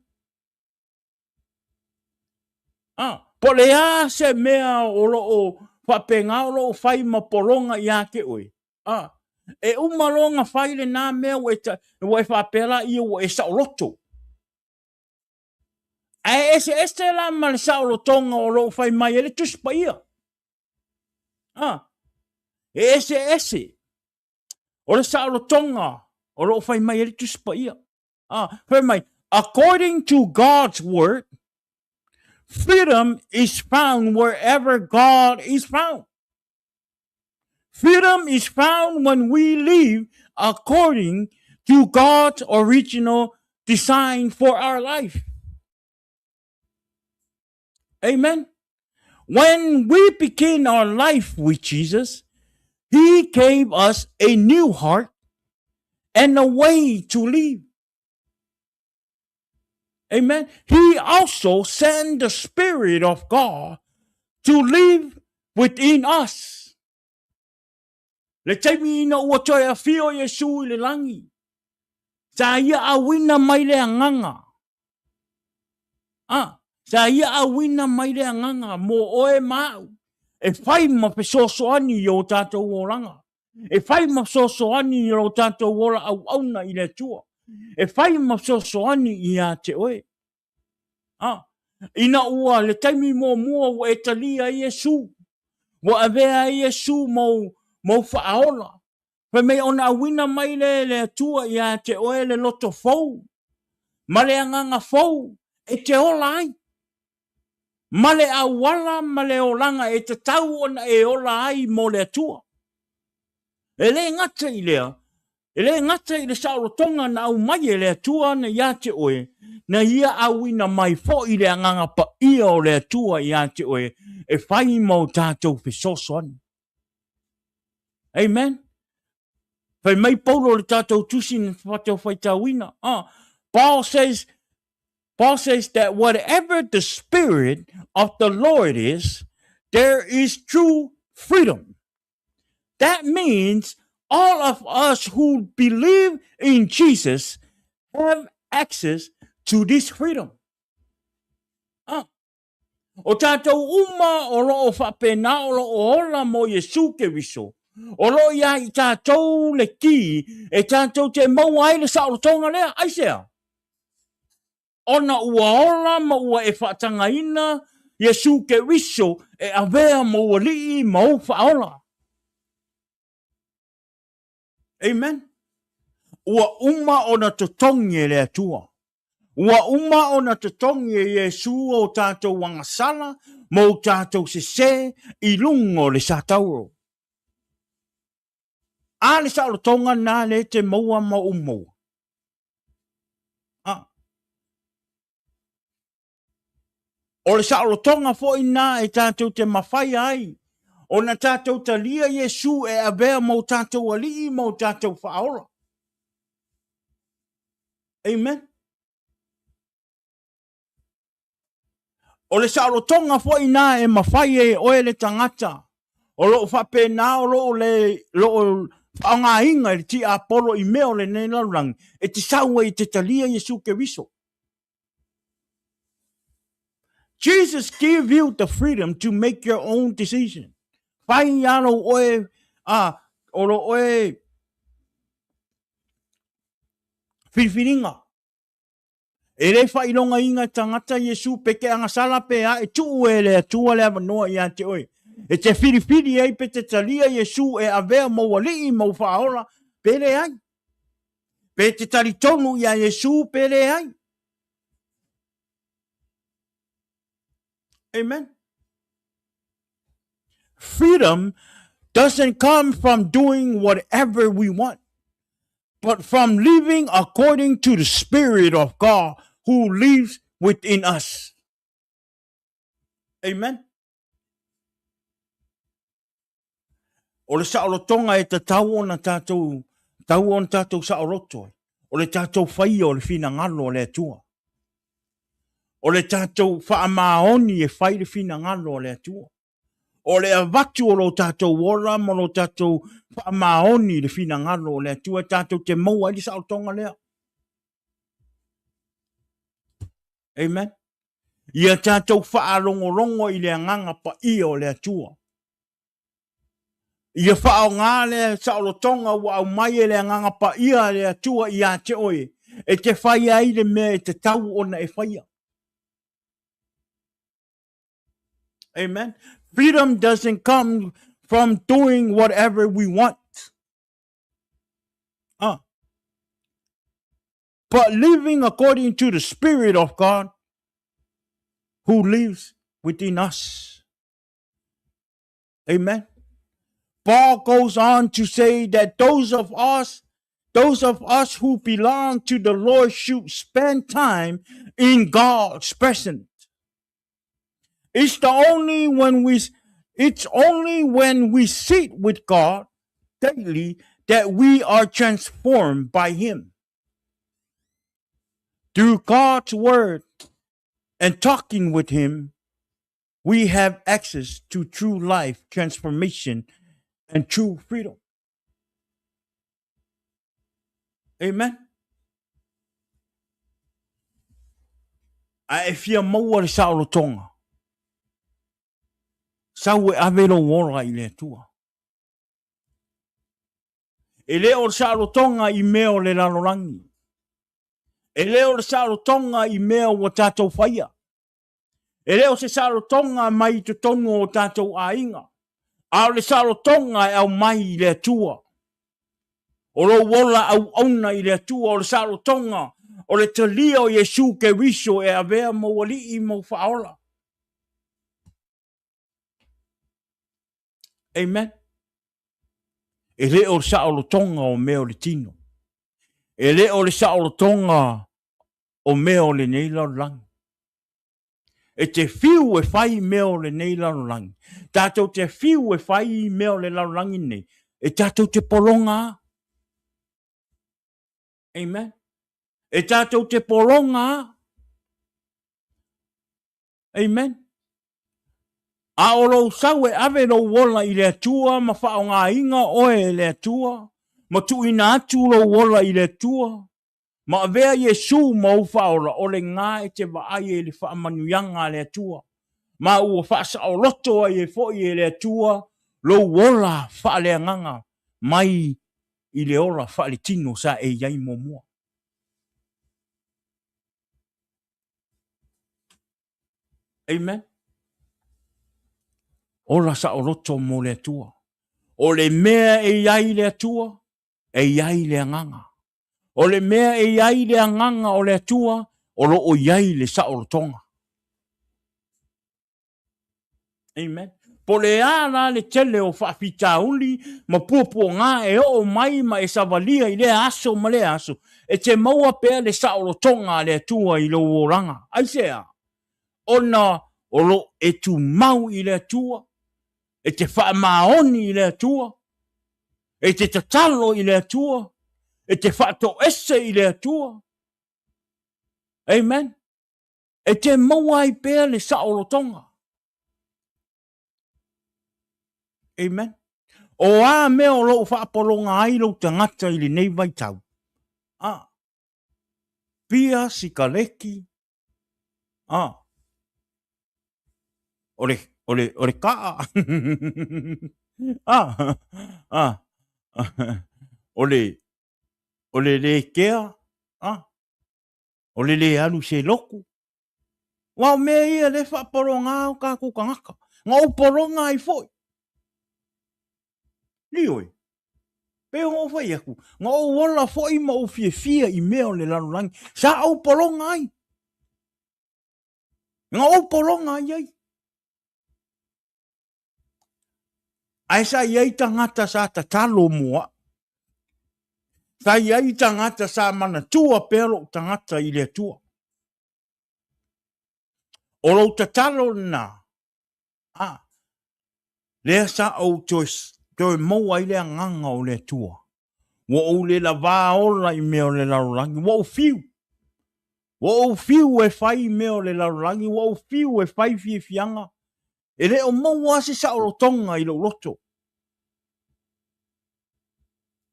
A, po o le a se mea o lo o faapena o lo o fai ma pologa ia te oe, a, e uma loa ona fai lena mea ua e, ua e faapea laia ua e saoloto. Ae eseese la ma le saolotoga o lo o fai mai ai le Tusi Paia. A, e eseese. O le saolotoga o lo o fai mai ai le Tusi Paia. A, fai mai, according to God's word, freedom is found wherever God is found. Freedom is found when we live according to God's original design for our life. Amen. When we begin our life with Jesus, He gave us a new heart and a way to live. Amen. He also sent the Spirit of God to live within us. Le taimi ina ua toe afio Iesu i le lagi, sa ia auina mai le agaga. A, sa ia auina mai le agaga mō oe ma au, e whai ma fesoasoani i o tātou olaga. E whai ma fesoasoani i o tātou ola auauna i le Atua. E whai ma fesoasoani ia te oe. A, ina ua le taimi muamua ua e talia ai Iesu, ua avea ai Iesu mou, mou faaola. Fai mai ona auina mai lea e le Atua ia te oe le loto fou, ma le agaga fou e te ola ai. Ma le auala ma le olaga e tatau ona e ola ai mo le Atua. E le gata i lea, e le gata i le saolotoga na aumai e le Atua ana ia te oe, na ia auina mai foi le Agaga Paia o le Atua ia te oe e fai ma o tatou fesoasoani. Amen. Fai mai Paulo le tatou tusi na tatou faitauina. Ah, Paul says, Paul says that whatever the Spirit of the Lord is, there is true freedom. That means all of us who believe in Jesus have access to this freedom. Ah. O tātou uma o lo o faapena o lo o ola mo Iesu Keriso, o lo o ia i tātou le ki e tātou te maua ai le saolotoga lea. Aisea? Ona ua ola ma ua e faatagaina Iesu Keriso e avea mou alii ma ou faaola. Amen. Ua uma ona totogi e le Atua. Ua uma ona totogi e Iesu o tātou agasala ma o tātou sesē i luga o le satauro. A le saolotoga na le te maua ma ou maua. A. O le saolotoga foi na e tātou te mawhai ai, ona tātou talia Iesu e avea mo tātou alii mo tātou whaola. Amen. O le saolotoga foi na e mawhai e oe le tangata, o loo faapena o loo le loo faaaogaina e le tiapolo i mea o lenei lalolagi e te sau ai e te talia Iesu Keriso. Jesus give you the freedom to make your own decision. Fai a lou oe a o lo oe filifiliga. E le faailogaina e tagata Iesu pe te agasala pe a e tuu e le Atua le avanoa ia te oe. E te filifili ai pe te talia Iesu e avea mou alii mou faaola pe leai. Pe te talitonu ia Iesu pe leai. Amen. Freedom doesn't come from doing whatever we want, but from living according to the Spirit of God. who lives within us. Amen. O le saolotoga e tatau ona tatou, tau ona tatou saoloto ai, o le tatou faia o le finagalo o le Atua. O le tatou faamaoni e fai le finagalo o le Atua. O le avatu o lo tatou ola ma lo tatou faamaoni i le finagalo o le Atua e tatou te maua ai le saolotoga lea. Amen. Ia tatou faalogologo i le agaga paia o le Atua. Ia faaaoga le saolotoga ua aumai e le Agaga Paia a le Atua ia te oe, e te fai ai le mea e tatau ona e faia. Amen. Freedom doesn't come from doing whatever we want. Ah. But living according to the Spirit of God who lives within us. Amen. Paul goes on to say that those of us those of us who belong to the Lord should spend time in God's presence. It's the only when we it's only when we sit with God daily that we are transformed by him. Through God's word and talking with him, we have access to true life transformation and true freedom. Amen. A e fia maua le saolotoga, sau e ave lou ola i le Atua. E le o le saolotoga i mea o le lalolagi. E le o le saolotoga i mea ua tatou faia. E le o se saolotoga mai i totonu o tatou aiga, a o le saolotoga e aumai i le Atua. O lou ola auauna i le Atua, o le saolotoga o le talia o Iesu Keriso e avea ma ou Alii ma ou Faaola. Amen. E le o le saolotoga o mea o le tino. E le o le saolotoga o mea o lenei lalolagi. E te whiu e whai mea o lenei lalolagi. Tātou te whiu e whai mea o le lalolagi nei. E tātou te poronga a. Amen. E tātou te poronga a. Amen. A o lou sau e ave lou ola i le Atua ma faaaogaina oe e le Atua, ma tuuina atu lou ola i le Atua, Ma avea Iesu ma ou faaola, o lena e te vaai ai i le faamanuiaga a le Atua, ma ua faasaoloto ai e foi e le Atua lou ola faaleagaga mai i le ola faaletino sa e i ai muamua. Amen. Ola saoloto mo le Atua. O le mea e i ai le Atua, e i ai le agaga. O le mea e i ai le agaga o le Atua, o lo o i ai le saolotoga. Amen. Po le a la le tele o faafitauli ma puapuaga e oo mai ma e savalia i lea aso ma lea aso, e te maua pea le saolotoga a le Atua i lou olaga. Aisea? Ona o lo e tumau i le Atua, e te faamaoni i le Atua, e te tatalo i le Atua, e te faatoese i le Atua. Amen. E te maua ai pea le saolotoga. Amen. O a mea o lou faapologa ai lou tagata i lenei vaitau? A. Pia sikaleki, Ah. O le, o le, o le kaa. ah. Ah. O le, o le lē kea. Ah. O le lē alu se loku. Wa o mea ia le faapologa o tātou tagata. Nga ou pologa ai foi. Lioe. Pei ona ou fai atu, na ou ola foi ma ou fiafia i mea o le lalolagi, sa ou pologa ai. Na ou pologa ai ai. Ae sa i ai tagata sa tatalo mo au. Sa i ai tagata sa manatua pea lou tagata i le Atua. O lou tatalo lena, a, lea sa ou toe, toe maua ai le agaga o le Atua. Ua ou le lavā ola i mea o le lalolagi, ua ou fiu. Ua ou fiu e fai mea o le lalolagi, ua ou fiu e fai fiafiaga. E le o maua se saolotoga i lou loto.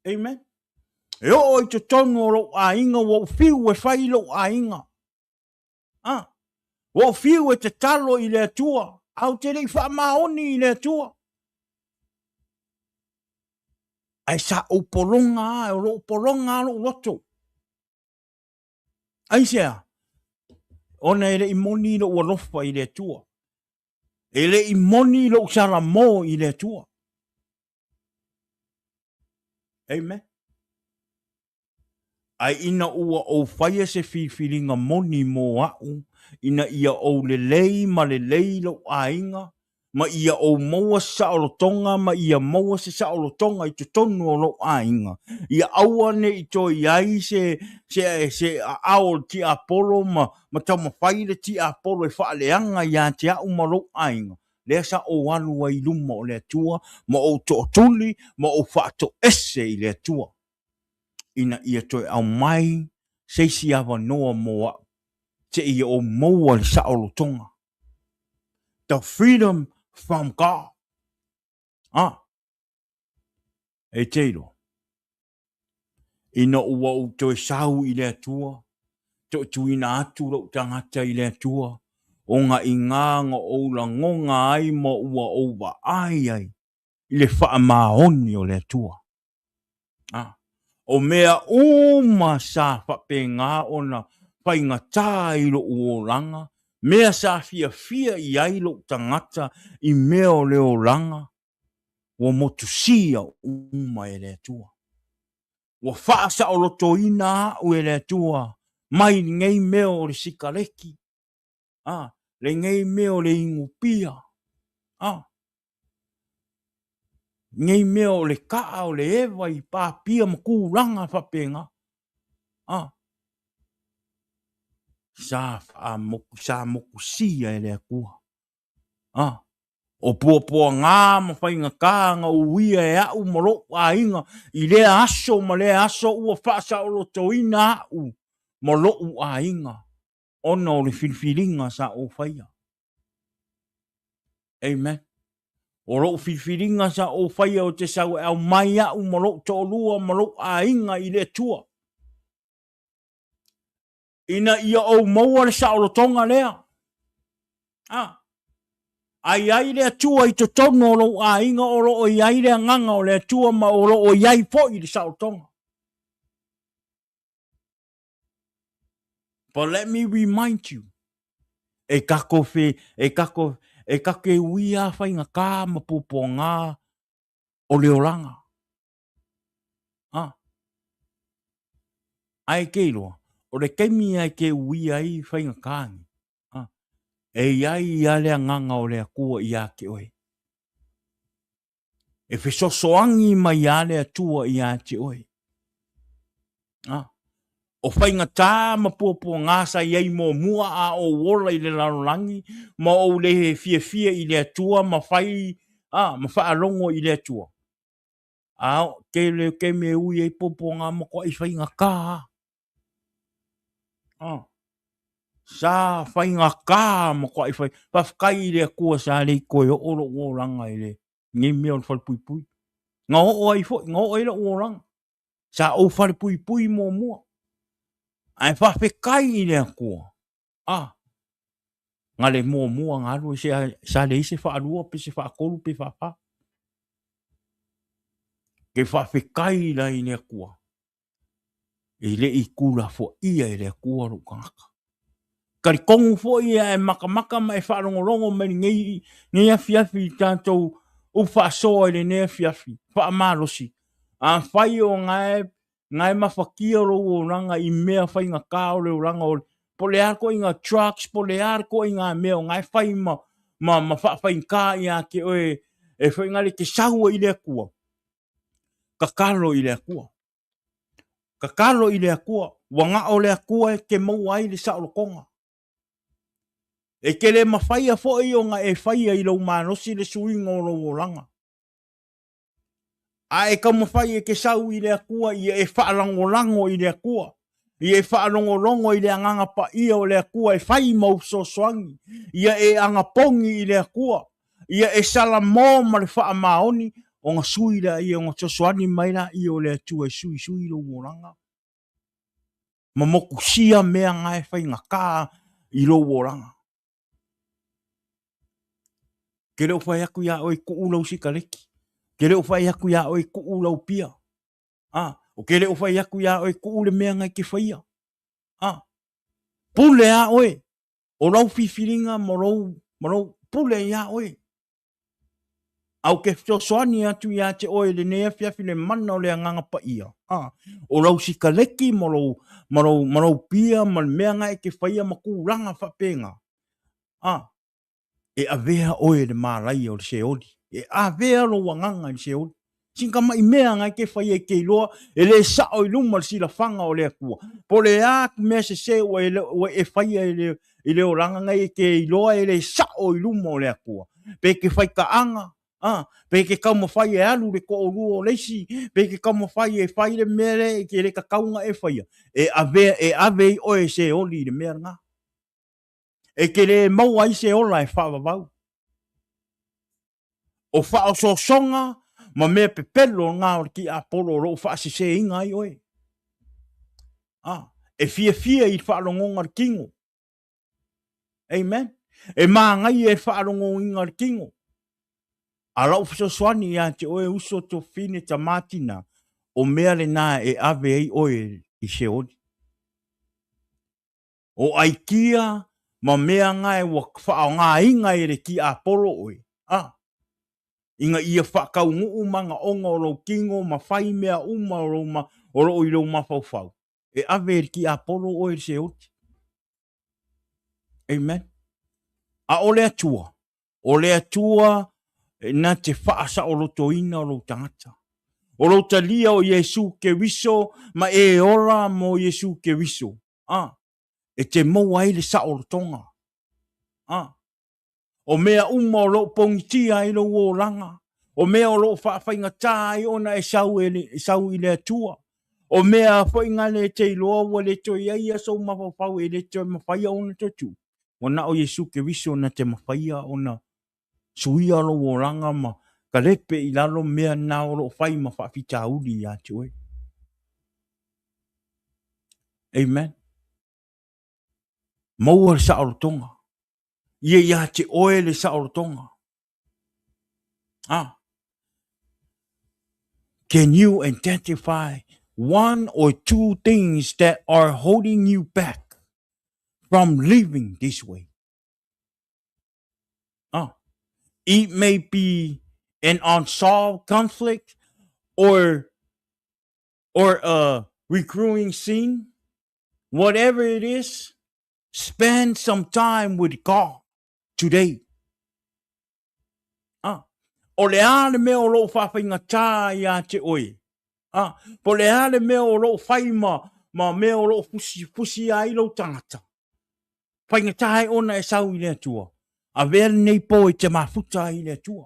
Amen. E oo i totonu o lou aiga, ua ou fiu e fai lou aiga. Ah, ua ou fiu e tatalo i le Atua, a ou te le i faamaoni i le Atua. Ae sa ou pologa a, o lou pologa a lou loto. Aisea? Ona e le i moni lou alofa i le Atua. E le i moni lou salamo i le Atua. Amen. Ae ina ua ou faia se filifiliga moni mo a'u, ina ia ou lelei ma lelei lou aiga, ma ia ou maua se saolotoga ma ia maua se saolotoga i totonu o lou aiga, ia aua ne i toe i ai se, se, se aao o le tiapolo ma, ma taumafai le tiapolo e faaleaga ia te a'u ma lou aiga, lea sa ou alu ai i luma o le Atua ma ou tootuli ma ou faatoese i le Atua, ina ia toe aumai se isi avanoa mo a'u seia ou maua le saolotoga. The freedom from God. Ah, e te iloa. Ina ua ou toe sau i le Atua, toatuina atu lou tagata i le Atua, ona i gā na ou lagona ai ma ua ou vaai ai i le faamaoni o le Atua. Ah, o mea uma sa faapena ona faigata i lou olaga, mea sa fiafia i ai lou tagata i mea o le olaga, ua motusia uma e le Atua. Ua faasaolotoina a'u e le Atua mai lenei mea o le sikaleki, a, lenei mea o le inupia, a, lenei mea o le kaa o le eva i papia ma tulaga faapena. A, sa faamoku, sa motusia e le Atua. A, o puapuagā ma faigatā na uia e a'u ma lo'u aiga i lea aso ma lea aso ua faasaolotoina a'u ma lo'u aiga ona o le filifiliga sa ou faia. Amen. O lo'u filifiliga sa ou faia o te sau e aumai a'u ma lo'u to'alua ma lo'u aiga i le Atua, ina ia ou maua le saolotoga lea. A, a i ai le Atua i totonu o lou aiga, o lo o i ai le agaga o le Atua ma o lo o i ai foi le saolotoga. But let me remind you, e kako fe, e kako, e kake uia whaingatā ma puapuagā o le olaga. A, ae ke iloa, o le taimi ai ke uia ai whaingatā ni. A, e i ai ia le agaga o le Atua ia te oe. E fesoasoani mai a le Atua ia te oe. A, o faigatā ma puapuagā sa i ai muamua a ou ola i le lalolagi ma ou le fiafia i le Atua ma fai, a, ma faalogo i le Atua. A, o tele o taimi e ui ai puapuagā matuai faigatā a. A, sa faigatā matuai fai, faafetai i le Atua sa le i toe oo lou olaga i le nei mea o le falepuipui. Na oo ai foi, na oo ai lou olaga. Sa ou falepuipui muamua. Ae faafetai i le Atua. A, na le muamua na alu se, sa leai se faalua pe se faatolu pe faafā. Ke faafetai la i le Atua. E le i tulafoaia e le Atua lou tagata. Talitonu foi a e makamaka ma e faalogologo mai lenei, lenei afiafi i tatou upu faasoa i lenei afiafi, faamalosi. Afai o gae, gae mafatia lou olaga i mea faigata o le olaga o po o le a le ituaiga drugs, po o le a le ituaiga mea o gae fai ma, ma, ma faafaigata ia te oe e faiga le te sau ai i le Atua, tatalo i le Atua. Tatalo i le Atua, ua na o le Atua e te maua ai le saolotoga. E te le mafaia foi ona e faia i lou malosi le suiga o lou olaga. A e taumafai e te sau i le Atua, ia e faalagolago i le Atua, ia e faalogologo i le Agaga Paia o le Atua e fai mau fesoasoani, ia e agapogi i le Atua, ia e salamo ma le faamaoni, ona sui laia, ona fesoasoani mai laia o le Atua e suisui lou olaga ma motusia mea na e faigata i lou olaga. Ke le o fai atu iā oe tuu lau sikaleki. Ke le o fai atu iā oe tuu lau pia. A, o ke le o fai atu iā oe tuu le mea na e te faia. A, pule a oe. O lau filifiliga ma lou, ma lou pule iā oe. A ou te fesoasoani atu iā te oe i lenei afiafi le mana o le Agaga Paia, a, o lau sikaleki ma lou, ma lou, ma lou pia ma le mea na e te faia ma tulaga faapena, a, e avea oe e le malaia o le seoli, e avea lou agaga i le seoli. Sina tamai mea na e te faia e te iloa e le sao i luma le silafaga o le Atua. Po o le a mea sese ua e, ua e faia i le, i le olaga nei e te iloa e le sao i luma o le Atua. Pe te faitaaga, a, pe te taumafai e alu le toalua o le isi, pe te taumafai e fai le mea lea e le tatau ona e faia, e ave, e ave ai oe e seoli i le mea lena. E te le maua ai se ola e faavavau. O faaosoosoga ma mea pepelo na o le tiapolo o lo o faaseseina ai oe. A, e fiafia i le faalogoga o le tino. Amen. E māgaia e faalogoina o le tino. A lau fesoasoani ia te oe uso tofine tamā tina, o mea lena e ave ai oe i Seoli. O aikia ma mea na e ua faaaogaina e le tiapolo oe, a, ina ia faataunuu manaoga o lou tino ma fai mea uma o lou ma, o loo i lou mafaufau, e ave e le tiapolo oe i le Seoli. Amen. A o le Atua, o le Atua na te faasaolotoina o lou tagata. O lou talia o Iesu Keriso ma e ola mo Iesu Keriso. A, e te maua ai le saolotoga. A, o mea uma o lo o pogitia ai lou olaga, o mea o lo o faafaigata ai ona e sau, e, e sau i le Atua, o mea foi na le te iloa ua le toe i ai sou mafaufau e le toe mafaia ona toe tuu. Ua na o Iesu Keriso na te mafaia ona suia lou olaga ma kalepe i lalo mea na o lo o fai ma faafitauli ia te oe. Amen. Maua le saolotoga. Ia ia te oe le saolotoga. Ah. Can you identify one or two things that are holding you back from living this way? Ah. It may be an unsolved conflict or or a recruiting scene, whatever it is, spend some time with God today. Ah, o le a le mea o lou faafaigata ia te oe. Ah, po le a le mea o lou fai ma, ma mea o lou fusi, fusi ai lou tagata. Faigata ai ona e sau i le Atua. Avea lenei po i te mafuta ai i le Atua.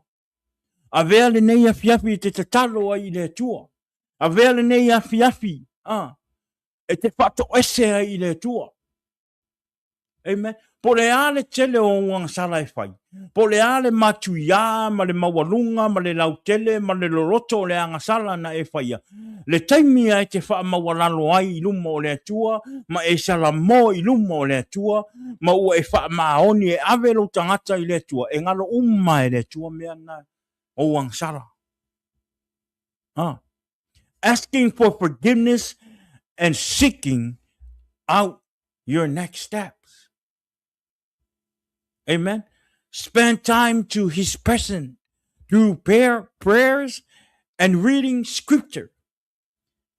Avea lenei afiafi e te tatalo ai i le Atua. Avea lenei afiafi a, e te faatoese ai i le Atua. Amen. Po le a le tele o ou agasala e fai. Po le a le matuiā ma le maualuga ma le lautele ma le loloto o le agasala na e faia. Le taimi a e te faamaualalo ai i luma o le Atua ma e salamo i luma o le Atua ma ua e faamaoni e ave lou tagata i le Atua, e galo uma e le Atua mea na ou agasala. Ha. Asking for forgiveness and seeking out your next steps. Amen. Spend time to his presence through prayer, prayers and reading scripture.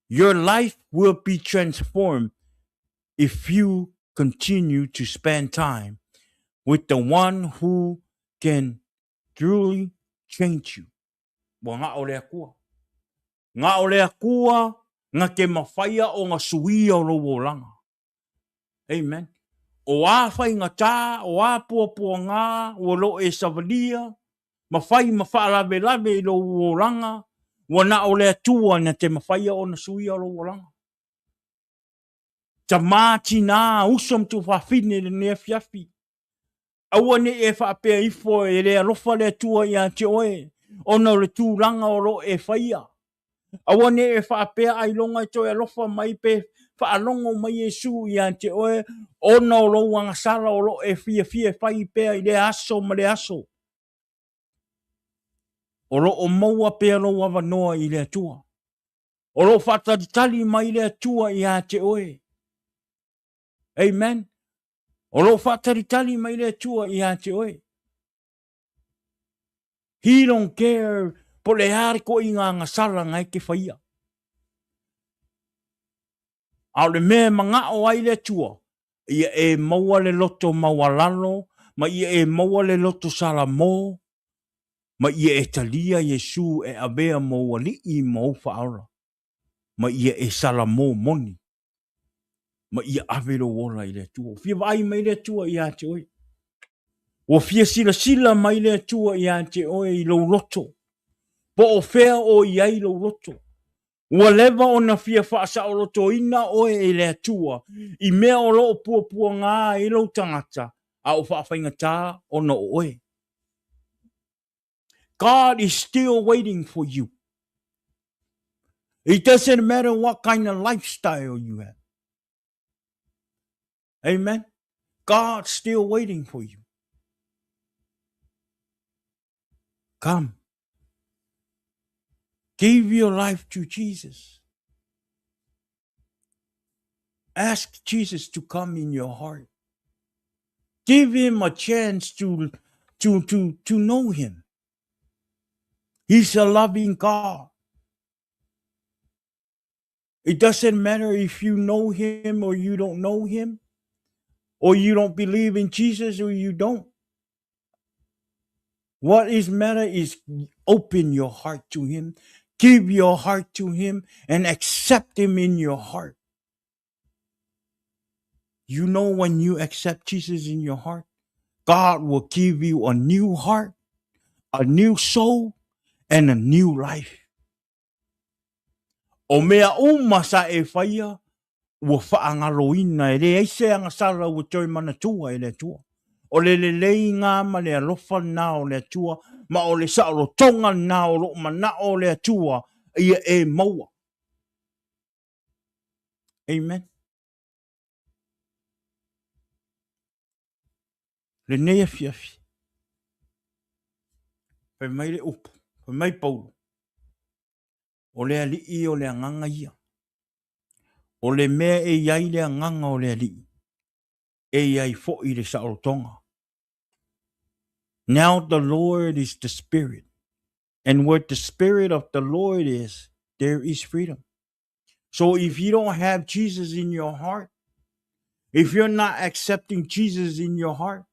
Your life will be transformed if you continue to spend time with the one who can truly change you. Ua ngao le Atua. Ngao le Atua nga te mafaia o nga suia o lou olaga. Amen. O a faigata, o a puapuaga ua lo e savalia, ma fai ma faalavelave i lou olaga, ua na o le Atua na te mafaia ona suia lou olaga. Tama, tina, uso ma tuafafine i lenei afiafi, aua ne i e faapea ifo e le alofa le Atua ia te oe, ona o le tulaga o lo o e faia. Aua ne i e faapea ailoga e toe alofa mai pe faalogo mai Iesu ia te oe ona o lou agasala o lo o e fiafia e fai pea i lea aso ma lea aso. O lo o maua pea lou avanoa i le Atua. O lo o faatalitali mai le Atua ia te oe. Amen. O lo o faatalitali mai le Atua ia te oe. He don't care po le a le toaiga agasala na e te faia. A o le mea e manao ai le Atua, ia e maua le loto maualalo, ma ia e maua le loto salamo, ma ia e talia Iesu e avea mou alii ma ou faaola, ma ia e salamo moni, ma ia ave lou ola i le Atua. Ua fia vaai mai le Atua ia te oe. Ua fia silasila mai le Atua ia te oe i lou loto. Po o fea o i ai lou loto. Ua leva ona fia faasaolotoina oe e le Atua i mea o lo o puapuaga ai lou tagata, a o faafaigata ona o oe. God is still waiting for you. It doesn't matter what kind of lifestyle you have. Amen. God's still waiting for you. Come. Give your life to Jesus. Ask Jesus to come in your heart. Give him a chance to, to, to, to know him. He's a loving God. It doesn't matter if you know him or you don't know him, or you don't believe in Jesus or you don't. What is matter is open your heart to him, give your heart to him, and accept him in your heart. You know when you accept Jesus in your heart, God will give you a new heart, a new soul, and a new life. O mea uma sa e faia, ua faagaloina, e leai se agasala ua toe manatua e le Atua. O le leleiga ma le alofa lena o le Atua, ma o le saolotoga lena o loo manao o le Atua ia e maua. Amen. Lenei afiafi, fai mai le upu, fai mai Paulo, o le alii o le agaga ia. O le mea e i ai le agaga o le alii, e i ai foi le saolotoga. Now the Lord is the Spirit, and where the Spirit of the Lord is, there is freedom. So if you don't have Jesus in your heart, if you're not accepting Jesus in your heart,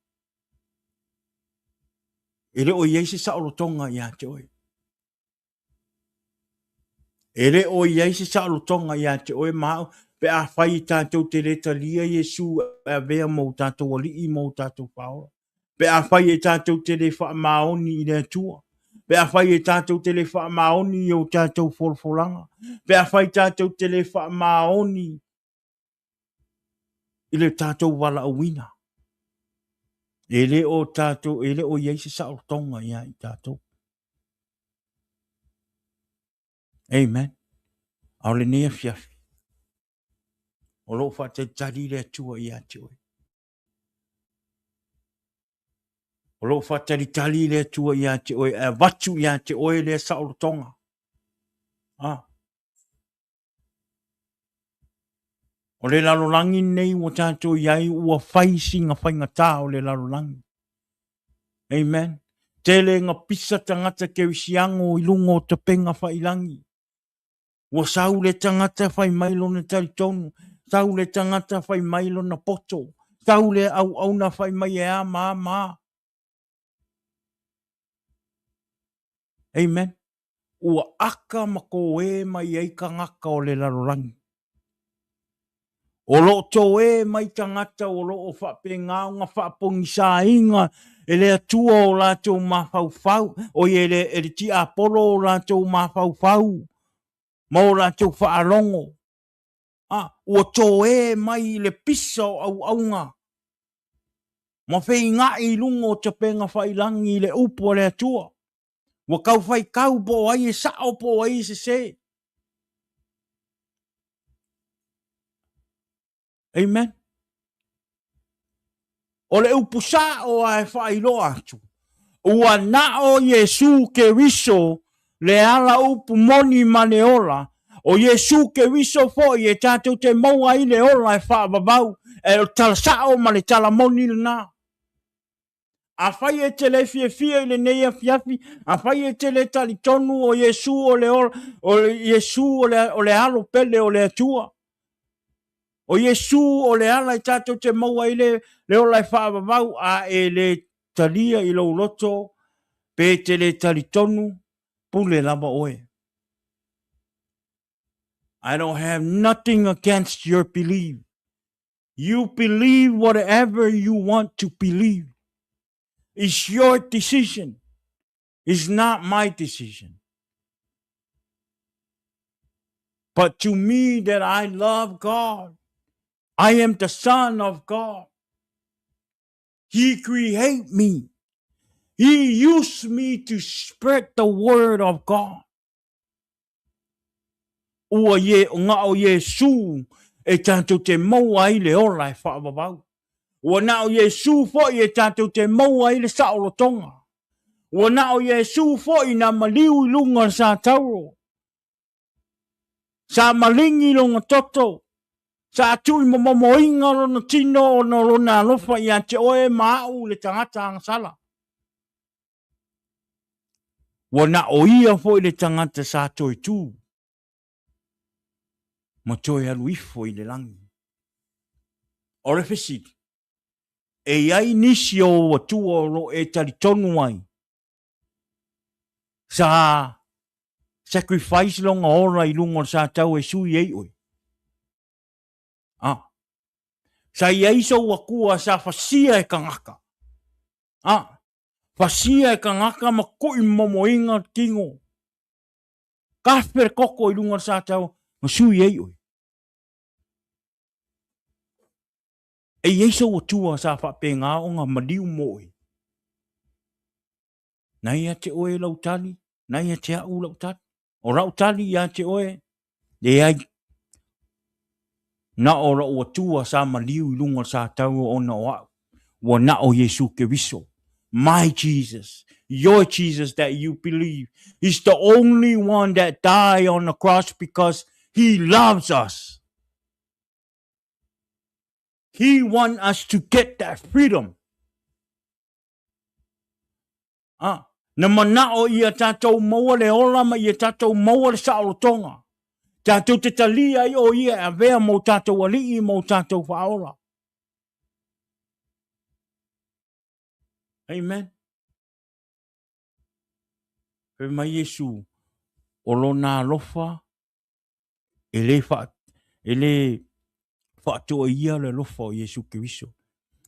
e le o i ai se saolotoga ia te oe. E le o i ai se saolotoga ia te oe ma au, pe afai i tatou te le talia Iesu e avea mo tatou alii mo tatou faaola. Pe afai e tatou te le faamaoni i le Atua. Pe afai e tatou te le faamaoni i o tatou folafolaga. Pe afai tatou te le faamaoni i le tatou valaauina. E le o tatou, e le o i ai se saolotoga ia i tatou. Amen. A o lenei afiafi, o lo o faatalitali le Atua ia te oe. O lo o faatalitali le Atua ia te oe, e avatu ia te oe lea saolotoga. Ah. O le lalolagi lenei ua tatou i ai ua fai sina faigata o le lalolagi. Amen. Tele na pisa tagata kerisiano i luga o tapenga failangi. Ua sau le tagata fai mai lona talitonu, sau le tagata fai mai lona poto, sau le auauna fai mai e a ma a ma a. Amen. Ua aka ma kōē mai ai tagata o le lalolagi. O lo o toe mai tagata o lo o faapena ona faapogisaina e le Atua o latou mafaufau, oi e le, e le tiapolo o latou mafaufau ma o latou faalogo. A, ua toe mai i le pisa o auauna ma feiga'i i luga o tapega faiilagi i le upu a le Atua. Ua tau faitau po o ai e sa'o po o ai e sesē. Amen. O le upu sa'o a e faailoa atu, ua na o Iesu Keriso le ala upu moni ma le ola. O Iesu Keriso foi e tatou te maua ai le ola e faavavau, e o le tala sa'o ma le tala moni lena. Afai e te le fiafia i lenei afiafi, afai e te le talitonu o Iesu o le ola, o Iesu o le alo pele o le Atua, o Iesu o le ala e tatou te maua ai le, le ola e faavavau, a e le talia i lou loto, pe te le talitonu, pule lava oe. I don't have nothing against your belief. You believe whatever you want to believe. It's your decision. It's not my decision. But to me that I love God, I am the son of God. He created me. He used me to spread the word of God. Ua ie na o Iesū e tatou te maua ai le ola e faavavau. Ua na o Iesū foi e tatou te maua ai le saolotoga. Ua na o Iesū foi na maliu i luga o le satauro. Sa maligi lona toto, sa tui momomoina lona tino ona o lona alofa ia te oe ma a'u le tagata agasala. Ua na o ia foi le tagata sa toe tū ma toe alu ifo i le lagi. O le fesili, e i ai nisi o ou atua o lo o e talitonu ai sa sacrifice lona ola i luga o le satau e sui ai oe? Ah. Sa i ai sou atua sa fasia e kangaka. Ah. Fasia e kangaka ma kui momoina le tino. Kafe le koko i luga o le satau ma sui ai oe. E i ai sou atua sa faapena ona maliu mo oe. Na ia te oe lau tali, na ia te a'u lau tali. O lau tali ia te oe, leai. Na o lou Atua sa maliu i luga o le sataua ona o a'u. Ua na o Iesu Keriso. My Jesus, your Jesus that you believe, is the only one that died on the cross because he loves us. He want us to get that freedom. A, na manao ia tatou maua le ola ma ia tatou maua le saolotoga. Tatou te talia ai o ia e avea mo tatou alii mo tatou faaola. Amen. Fai mai Iesu, o lona alofa e le faa, e le faatoaia le alofa o Iesu Keriso.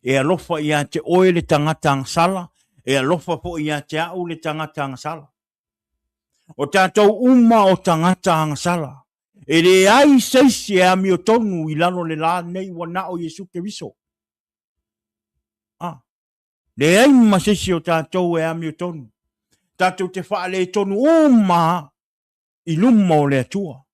E alofa ia te oe le tagata agasala, e alofa foi ia te a'u le tagata agasala. O tatou uma o tagata agasala. E leai se isi e amiotonu i lalo le la nei ua na o Iesu Keriso. Ah, leai ma se isi o tatou e amiotonu. Tatou te faaletonu uma i luma o le Atua.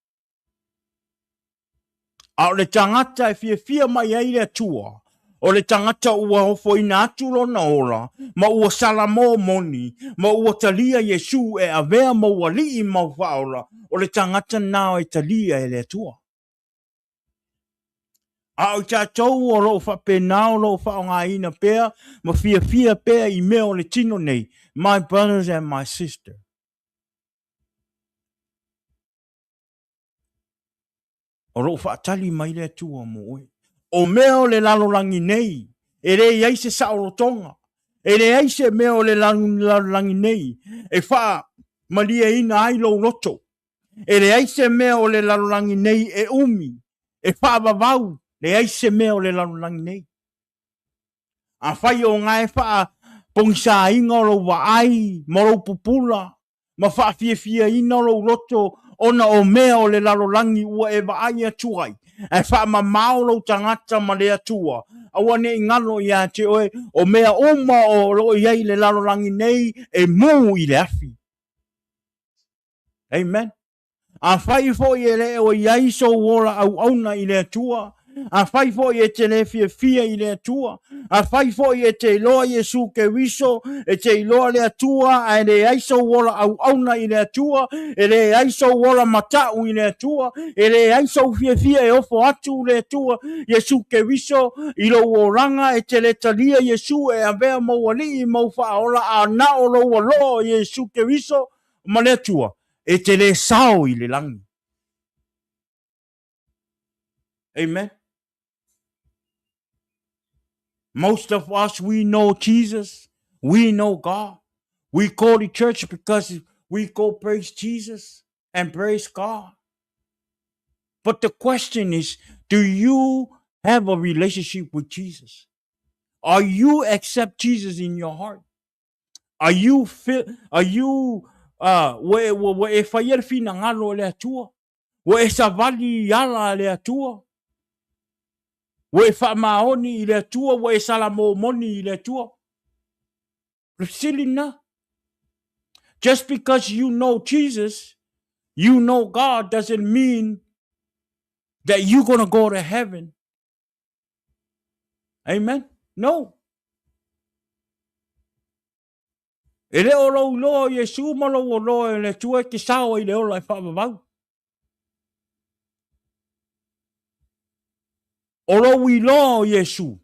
A o le tagata e fiafia mai ai le Atua, o le tagata ua ofoina atu lona ola, ma ua salamo moni, ma ua talia Iesu e avea ma ua alii ma ua faaola, o le tagata na e talia e le Atua. A o i tatou o lo o faapena o lo o faaaogaina pea ma fiafia pea i mea o le tino nei, my brothers and my sister. O lo o faatali mai le Atua mo oe. O mea o le lalolagi nei, e le i ai se saolotoga, e leai se mea o le lalolagi nei e faamalieina ai lou loto. E leai se mea o le lalolagi nei e umi, e faavavau. Leai se mea o le lalolagi nei. Afai o gae faapogisaina o lou vaai ma lou pupula ma faafiafiaina o lou loto ona o mea o le lalolagi ua e vaai atu ai, ae faamamao lou tagata ma le Atua, aua ne i galo ia te oe, o mea uma o lo o i ai i le lalolagi nei e mu i le afi. Amen. Afai foi e le o i ai sou ola auauna i le Atua, afai foi e te le fiafia i le Atua, afai foi e te iloa Iesu Keriso, e te iloa le Atua, ae leai sou ola auauna i le Atua, e leai sou ola matau i le Atua, e leai sou fiafia e ofo atu le Atua Iesu Keriso i lou olaga, e te le talia Iesu e avea mou alii mou faaola, a na o lou aloa o Iesu Keriso ma le Atua, e te le sao i le lagi. Amen. Most of us, we know Jesus. We know God. We call the church because we go praise Jesus and praise God. But the question is, do you have a relationship with Jesus? Are you accept Jesus in your heart? Are you fit, are you ua e, ua, ua e faia le finagalo o le Atua? Ua e savali i ala a le Atua? Ua e faamaoni i le Atua? Ua e salamomoni i le Atua? Le fesili lena. Just because you know Jesus, you know God, doesn't mean that you're going to go to heaven. Amen? No. E le o lou iloa o Iesu ma lou oloa e le Atua e te sao ai le ola e faavavau. O lou iloa o Iesu.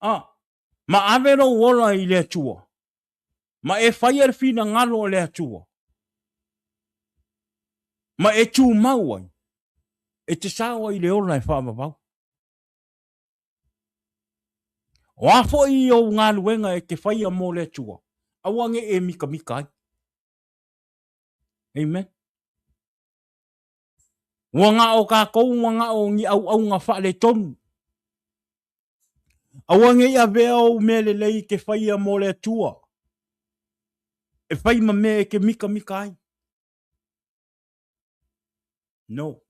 Ah, ma ave lou ola i le Atua. Ma e faia le finagalo o le Atua. Ma e tumau ai. E te sao ai le ola e faavavau. O a foi ou galuega e te faia mo le Atua, aua ne i e mikamika ai. Amen. Ua na o kākou ua na o ni ʻauʻauga faaletonu. Aua ne i avea ou mea lelei e te faia mo le Atua, e fai ma mea e te mikamika ai. No.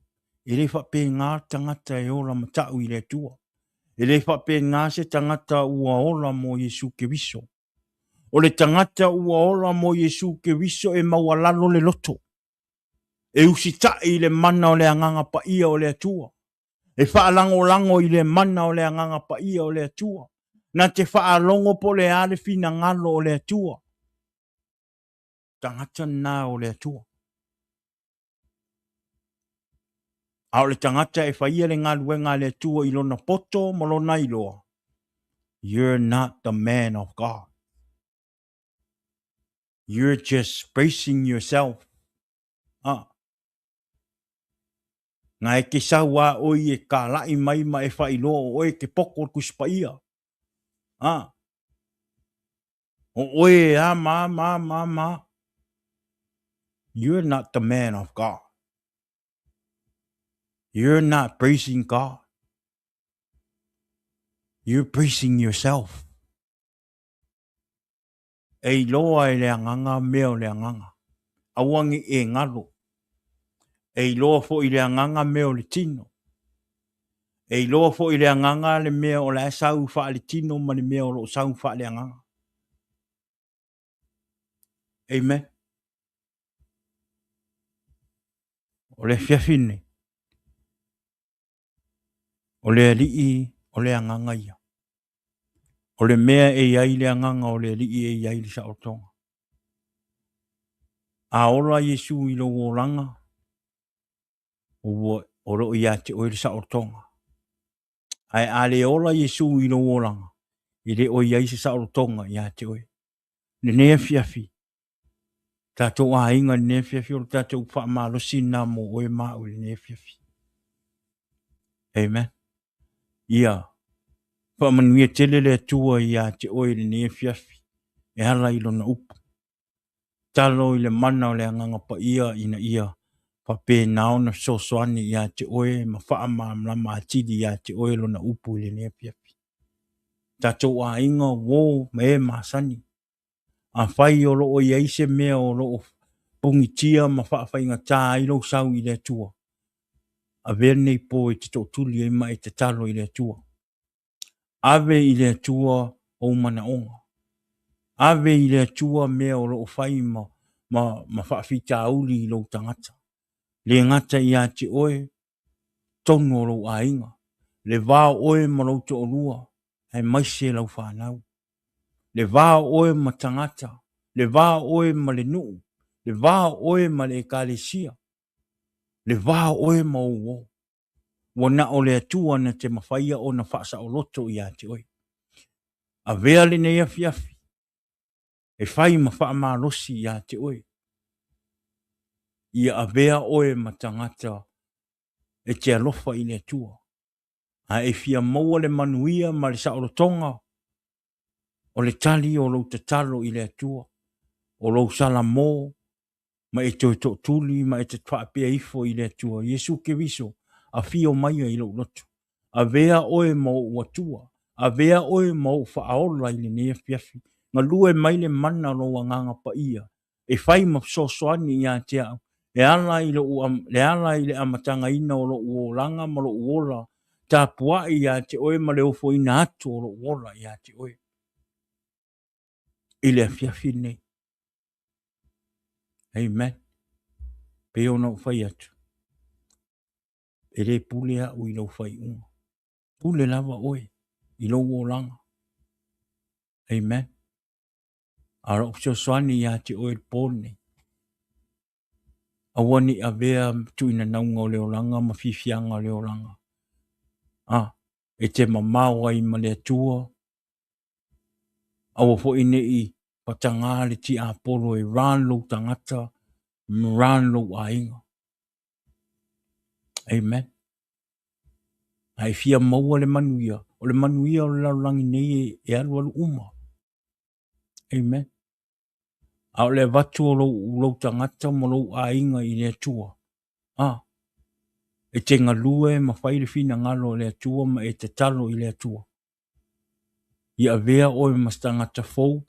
E le faapena le tagata e ola matau i le Atua. E le faapena se tagata ua ola mo Iesu Keriso. O le tagata ua ola mo Iesu Keriso e maualalo le loto. E usitai i le mana o le Agaga Paia o le Atua. E faalagolago i le mana o le Agaga Paia o le Atua. Na te faalogo po o le a le finagalo o le Atua. Tagata lena o le Atua. A o le tagata e faia le galuega a le Atua i lona poto ma lona iloa, you're not the man of God. You're just bracing yourself. Ah. Nga e ke sau a oi e kālaʻi mai ma e whailoa o oe ke poko o le Tusi Paia. Ah. O oe e a ma ma ma ma. You're not the man of God. You're not praising God. You're praising yourself. E iloa e le agaga mea o le agaga. Aua ne i e galo. E iloa foi le agaga mea o le tino. E iloa foi le agaga le mea o la e sau faaletino ma le mea o lo o sau faaleagaga. Amen. O le afiafi lenei, o le Alii o le agaga ia. O le mea e i ai le agaga o le Alii e i ai le saolotoga. A ola Iesu i lou olaga, ua o lo o ia te oe le saolotoga. Ae a le ola Iesu i lou olaga, e le o i ai se saolotoga ia te oe. Lenei afiafi, tatou aiga i lenei afiafi, o le tatou faamalosi lena mo oe ma au i lenei afiafi. Amen. Ia faamanuia tele le Atua ia te oe i lenei afiafi e ala i lona upu. Talo i le mana o le Agaga Paia ina ia Faapena ona fesoasoani ia te oe ma faamalamalama atili ia te oe Lona upu i lenei afiafi. Tatou aiga, uo ma e masani, afai o lo o i ai se mea o lo o pugitia ma faafaigata ai lou sau i le Atua, avea lenei po e te tootuli ai ma e tatalo i le Atua. Ave i le Atua ou manaoga. Ave i le Atua mea o lo o fai ma, ma, ma faafitauli i lou tagata. Le gata ia te oe, tonu o lou aiga, le va o oe ma lou toalua, aemaise lau fanau. Le va o oe ma tagata, le va o oe ma le nuu, le va o oe ma le ekalesia, le va o oe ma ou uo. Ua na o le Atua na te mafaia ona faasaoloto ia te oe. Avea lenei afiafi e fai ma faamalosi ia te oe. Ia avea oe ma tagata e te alofa i le Atua, a e fia maua le manuia ma le saolotoga o le tali o lou tatalo i le Atua, o lou salamo ma e toe tootuli ma e te faapea ifo i le Atua, Iesu Keriso, afio maia i lou loto. Avea oe ma ou Atua, avea oe ma ou faaola i lenei afiafi. Galue mai le mana o lou Agaga Paia e fai ma fesoasoani ia te au e ala i lou le ala i le amatagaina o lou olaga ma lou ola tapuai ia te oe ma le ofoina atu o lou ola ia te oe i le afiafi lenei. Amen. Pei ona ou fai atu, e le pule au i lou faaiuga. Pule lava oe i lou olaga. Amen. A o lou fesoasoani ia te oe i le po lenei, aua ne i avea tuuinanauga o le olaga ma fiafiaga o le olaga. A, e te mamao ai ma le Atua, aua foi ne i patagā le tiapolo e run lou tagata, run lou aiga. Amen. A e fia maua le manuia, o le manuia o le lalolagi nei e, e alualu uma. Amen. A o le avatu o lou, lou tagata ma lou aiga i le Atua, a, e te galue ma fai le finagalo o le Atua ma e tatalo i le Atua. Ia avea oe ma se tagata fou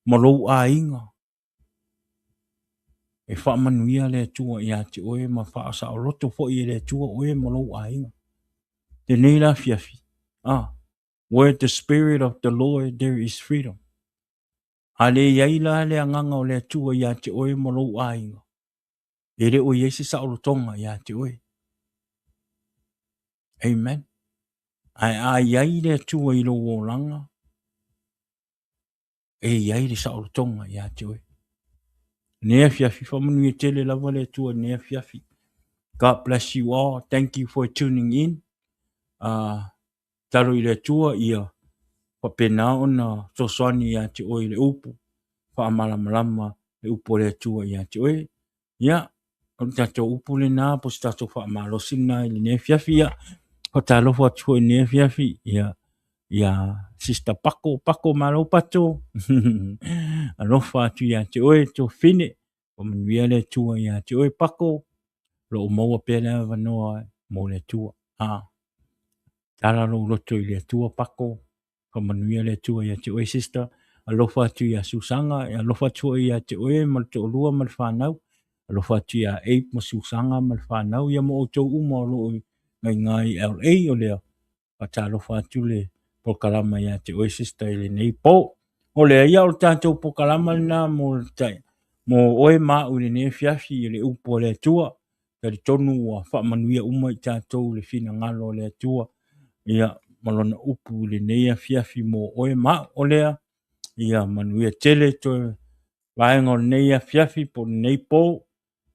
ma lou aiga e faamanuia le Atua ia te oe ma faasaoloto foi e le Atua oe ma lou aiga. Lenei la afiafi, a, where the spirit of the Lord there is freedom. A le i ai la le agaga o le Atua ia te oe ma lou aiga, e le o i ai se saolotoga ia te oe. Amen. Ae a i ai le Atua i lou olaga, e i ai le saolotoga ia te oe. Nei afiafi, faamanuia tele lava le Atua i lenei afiafi. God bless you all. Thank you for tuning in. Talo i le Atua ia faapena ona fesoasoani ia te oe i le upu, faamalamalama le upu a le Atua ia te oe. Ia, o le tatou upu lena, po o se tatou faamalosi lena i lenei afiafi. Ia, faatalofa atu foi i lenei afiafi, ia, ia Sister Paco, Paco malo Pato. Alofa atu ia te oe, Tofine, faamanuia le Atua ia te oe Paco, lo o maua pea le avanoa mo le Atua. Ha. Tala lou loto i le Atua Paco, Faamanuia le Atua ia te oe sister. Alofa atu ia Susaga, e alofa atu foi ia te oe ma le toalua ma le fanau. Alofa atu ia Abe ma Susaga ma le fanau, ia ma outou uma o lo o gaiga i LA o lea. Faatalofa atu le polokalama ia te oe sister i lenei po. O lea ia o le tatou polokalama lena mo le tai, mo oe ma au i lenei afiafi i le upu a le Atua. Talitonu ua faamanuia uma i tatou le finagalo o le Atua, ia, ma lona upu i lenei afiafi mo oe ma au. O lea, ia manuia tele toe vaega o lenei afiafi po o lenei po,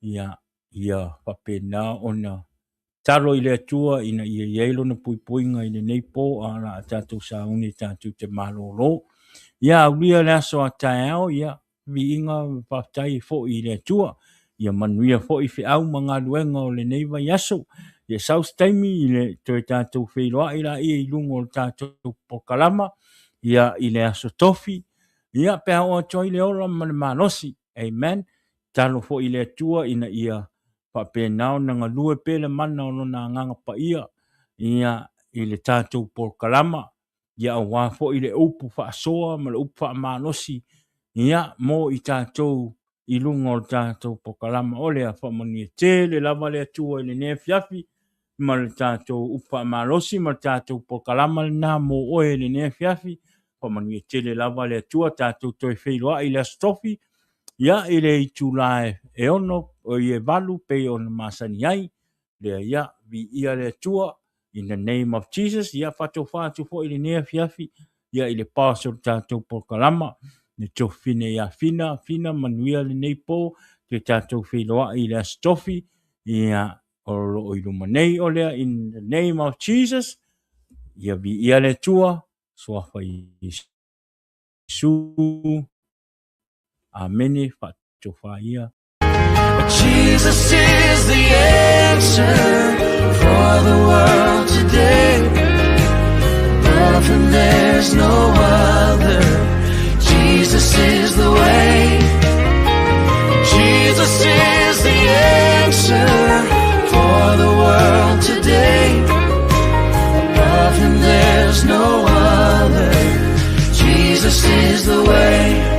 ia, ia faapena ona talo i le Atua ina ia i ai lona puipuiga i lenei po, a o le a tatou sauni tatou te malolo. Ia aulia le aso a taeao, ia viiga ma faafetai foi i le Atua. Ia manuia foi feau ma galuega o lenei vaiaso. Ia sau se taimi i le toe tatou feiloai laia i luga o le tatou polokalama, ia i le aso Tofi, ia pe a oo atu ai le ola ma le malosi. Amen. Tatalo foi i le Atua ina ia faapena ona galue pea le mana o Lona Agaga Paia, ia, i le tatou polokalama, ia aua foi le upu faasoa ma le upu faamalosi, ia, mo i tatou i luga o le tatou polokalama. O lea, faamanuia tele lava le Atua i lenei afiafi ma le tatou upu faamalosi ma le tatou polokalama lena mo oe i lenei afiafi. Faamanuia tele lava le Atua, tatou toe feiloai i le Aso Tofi, ia, i le itula e 6, o i e 8 pei ona masani ai. Lea, ia, viia le Atua, in the name of Jesus. Ia, faatofa atu foi i lenei afiafi, ia, i le boss o le tatou polokalama, le Tuafafine ia Fina. Fina, manuia lenei po, toe tatou feiloai i le Aso Tofi, ia, o lo o i luma nei o lea, in the name of Jesus. Ia viia le Atua, suafa Iesu, amene. Faatofa ia. Jesus is the answer for the world today. Above him there's no other. Jesus is the way. Jesus is the answer for the world today. Above him there's no other. Jesus is the way.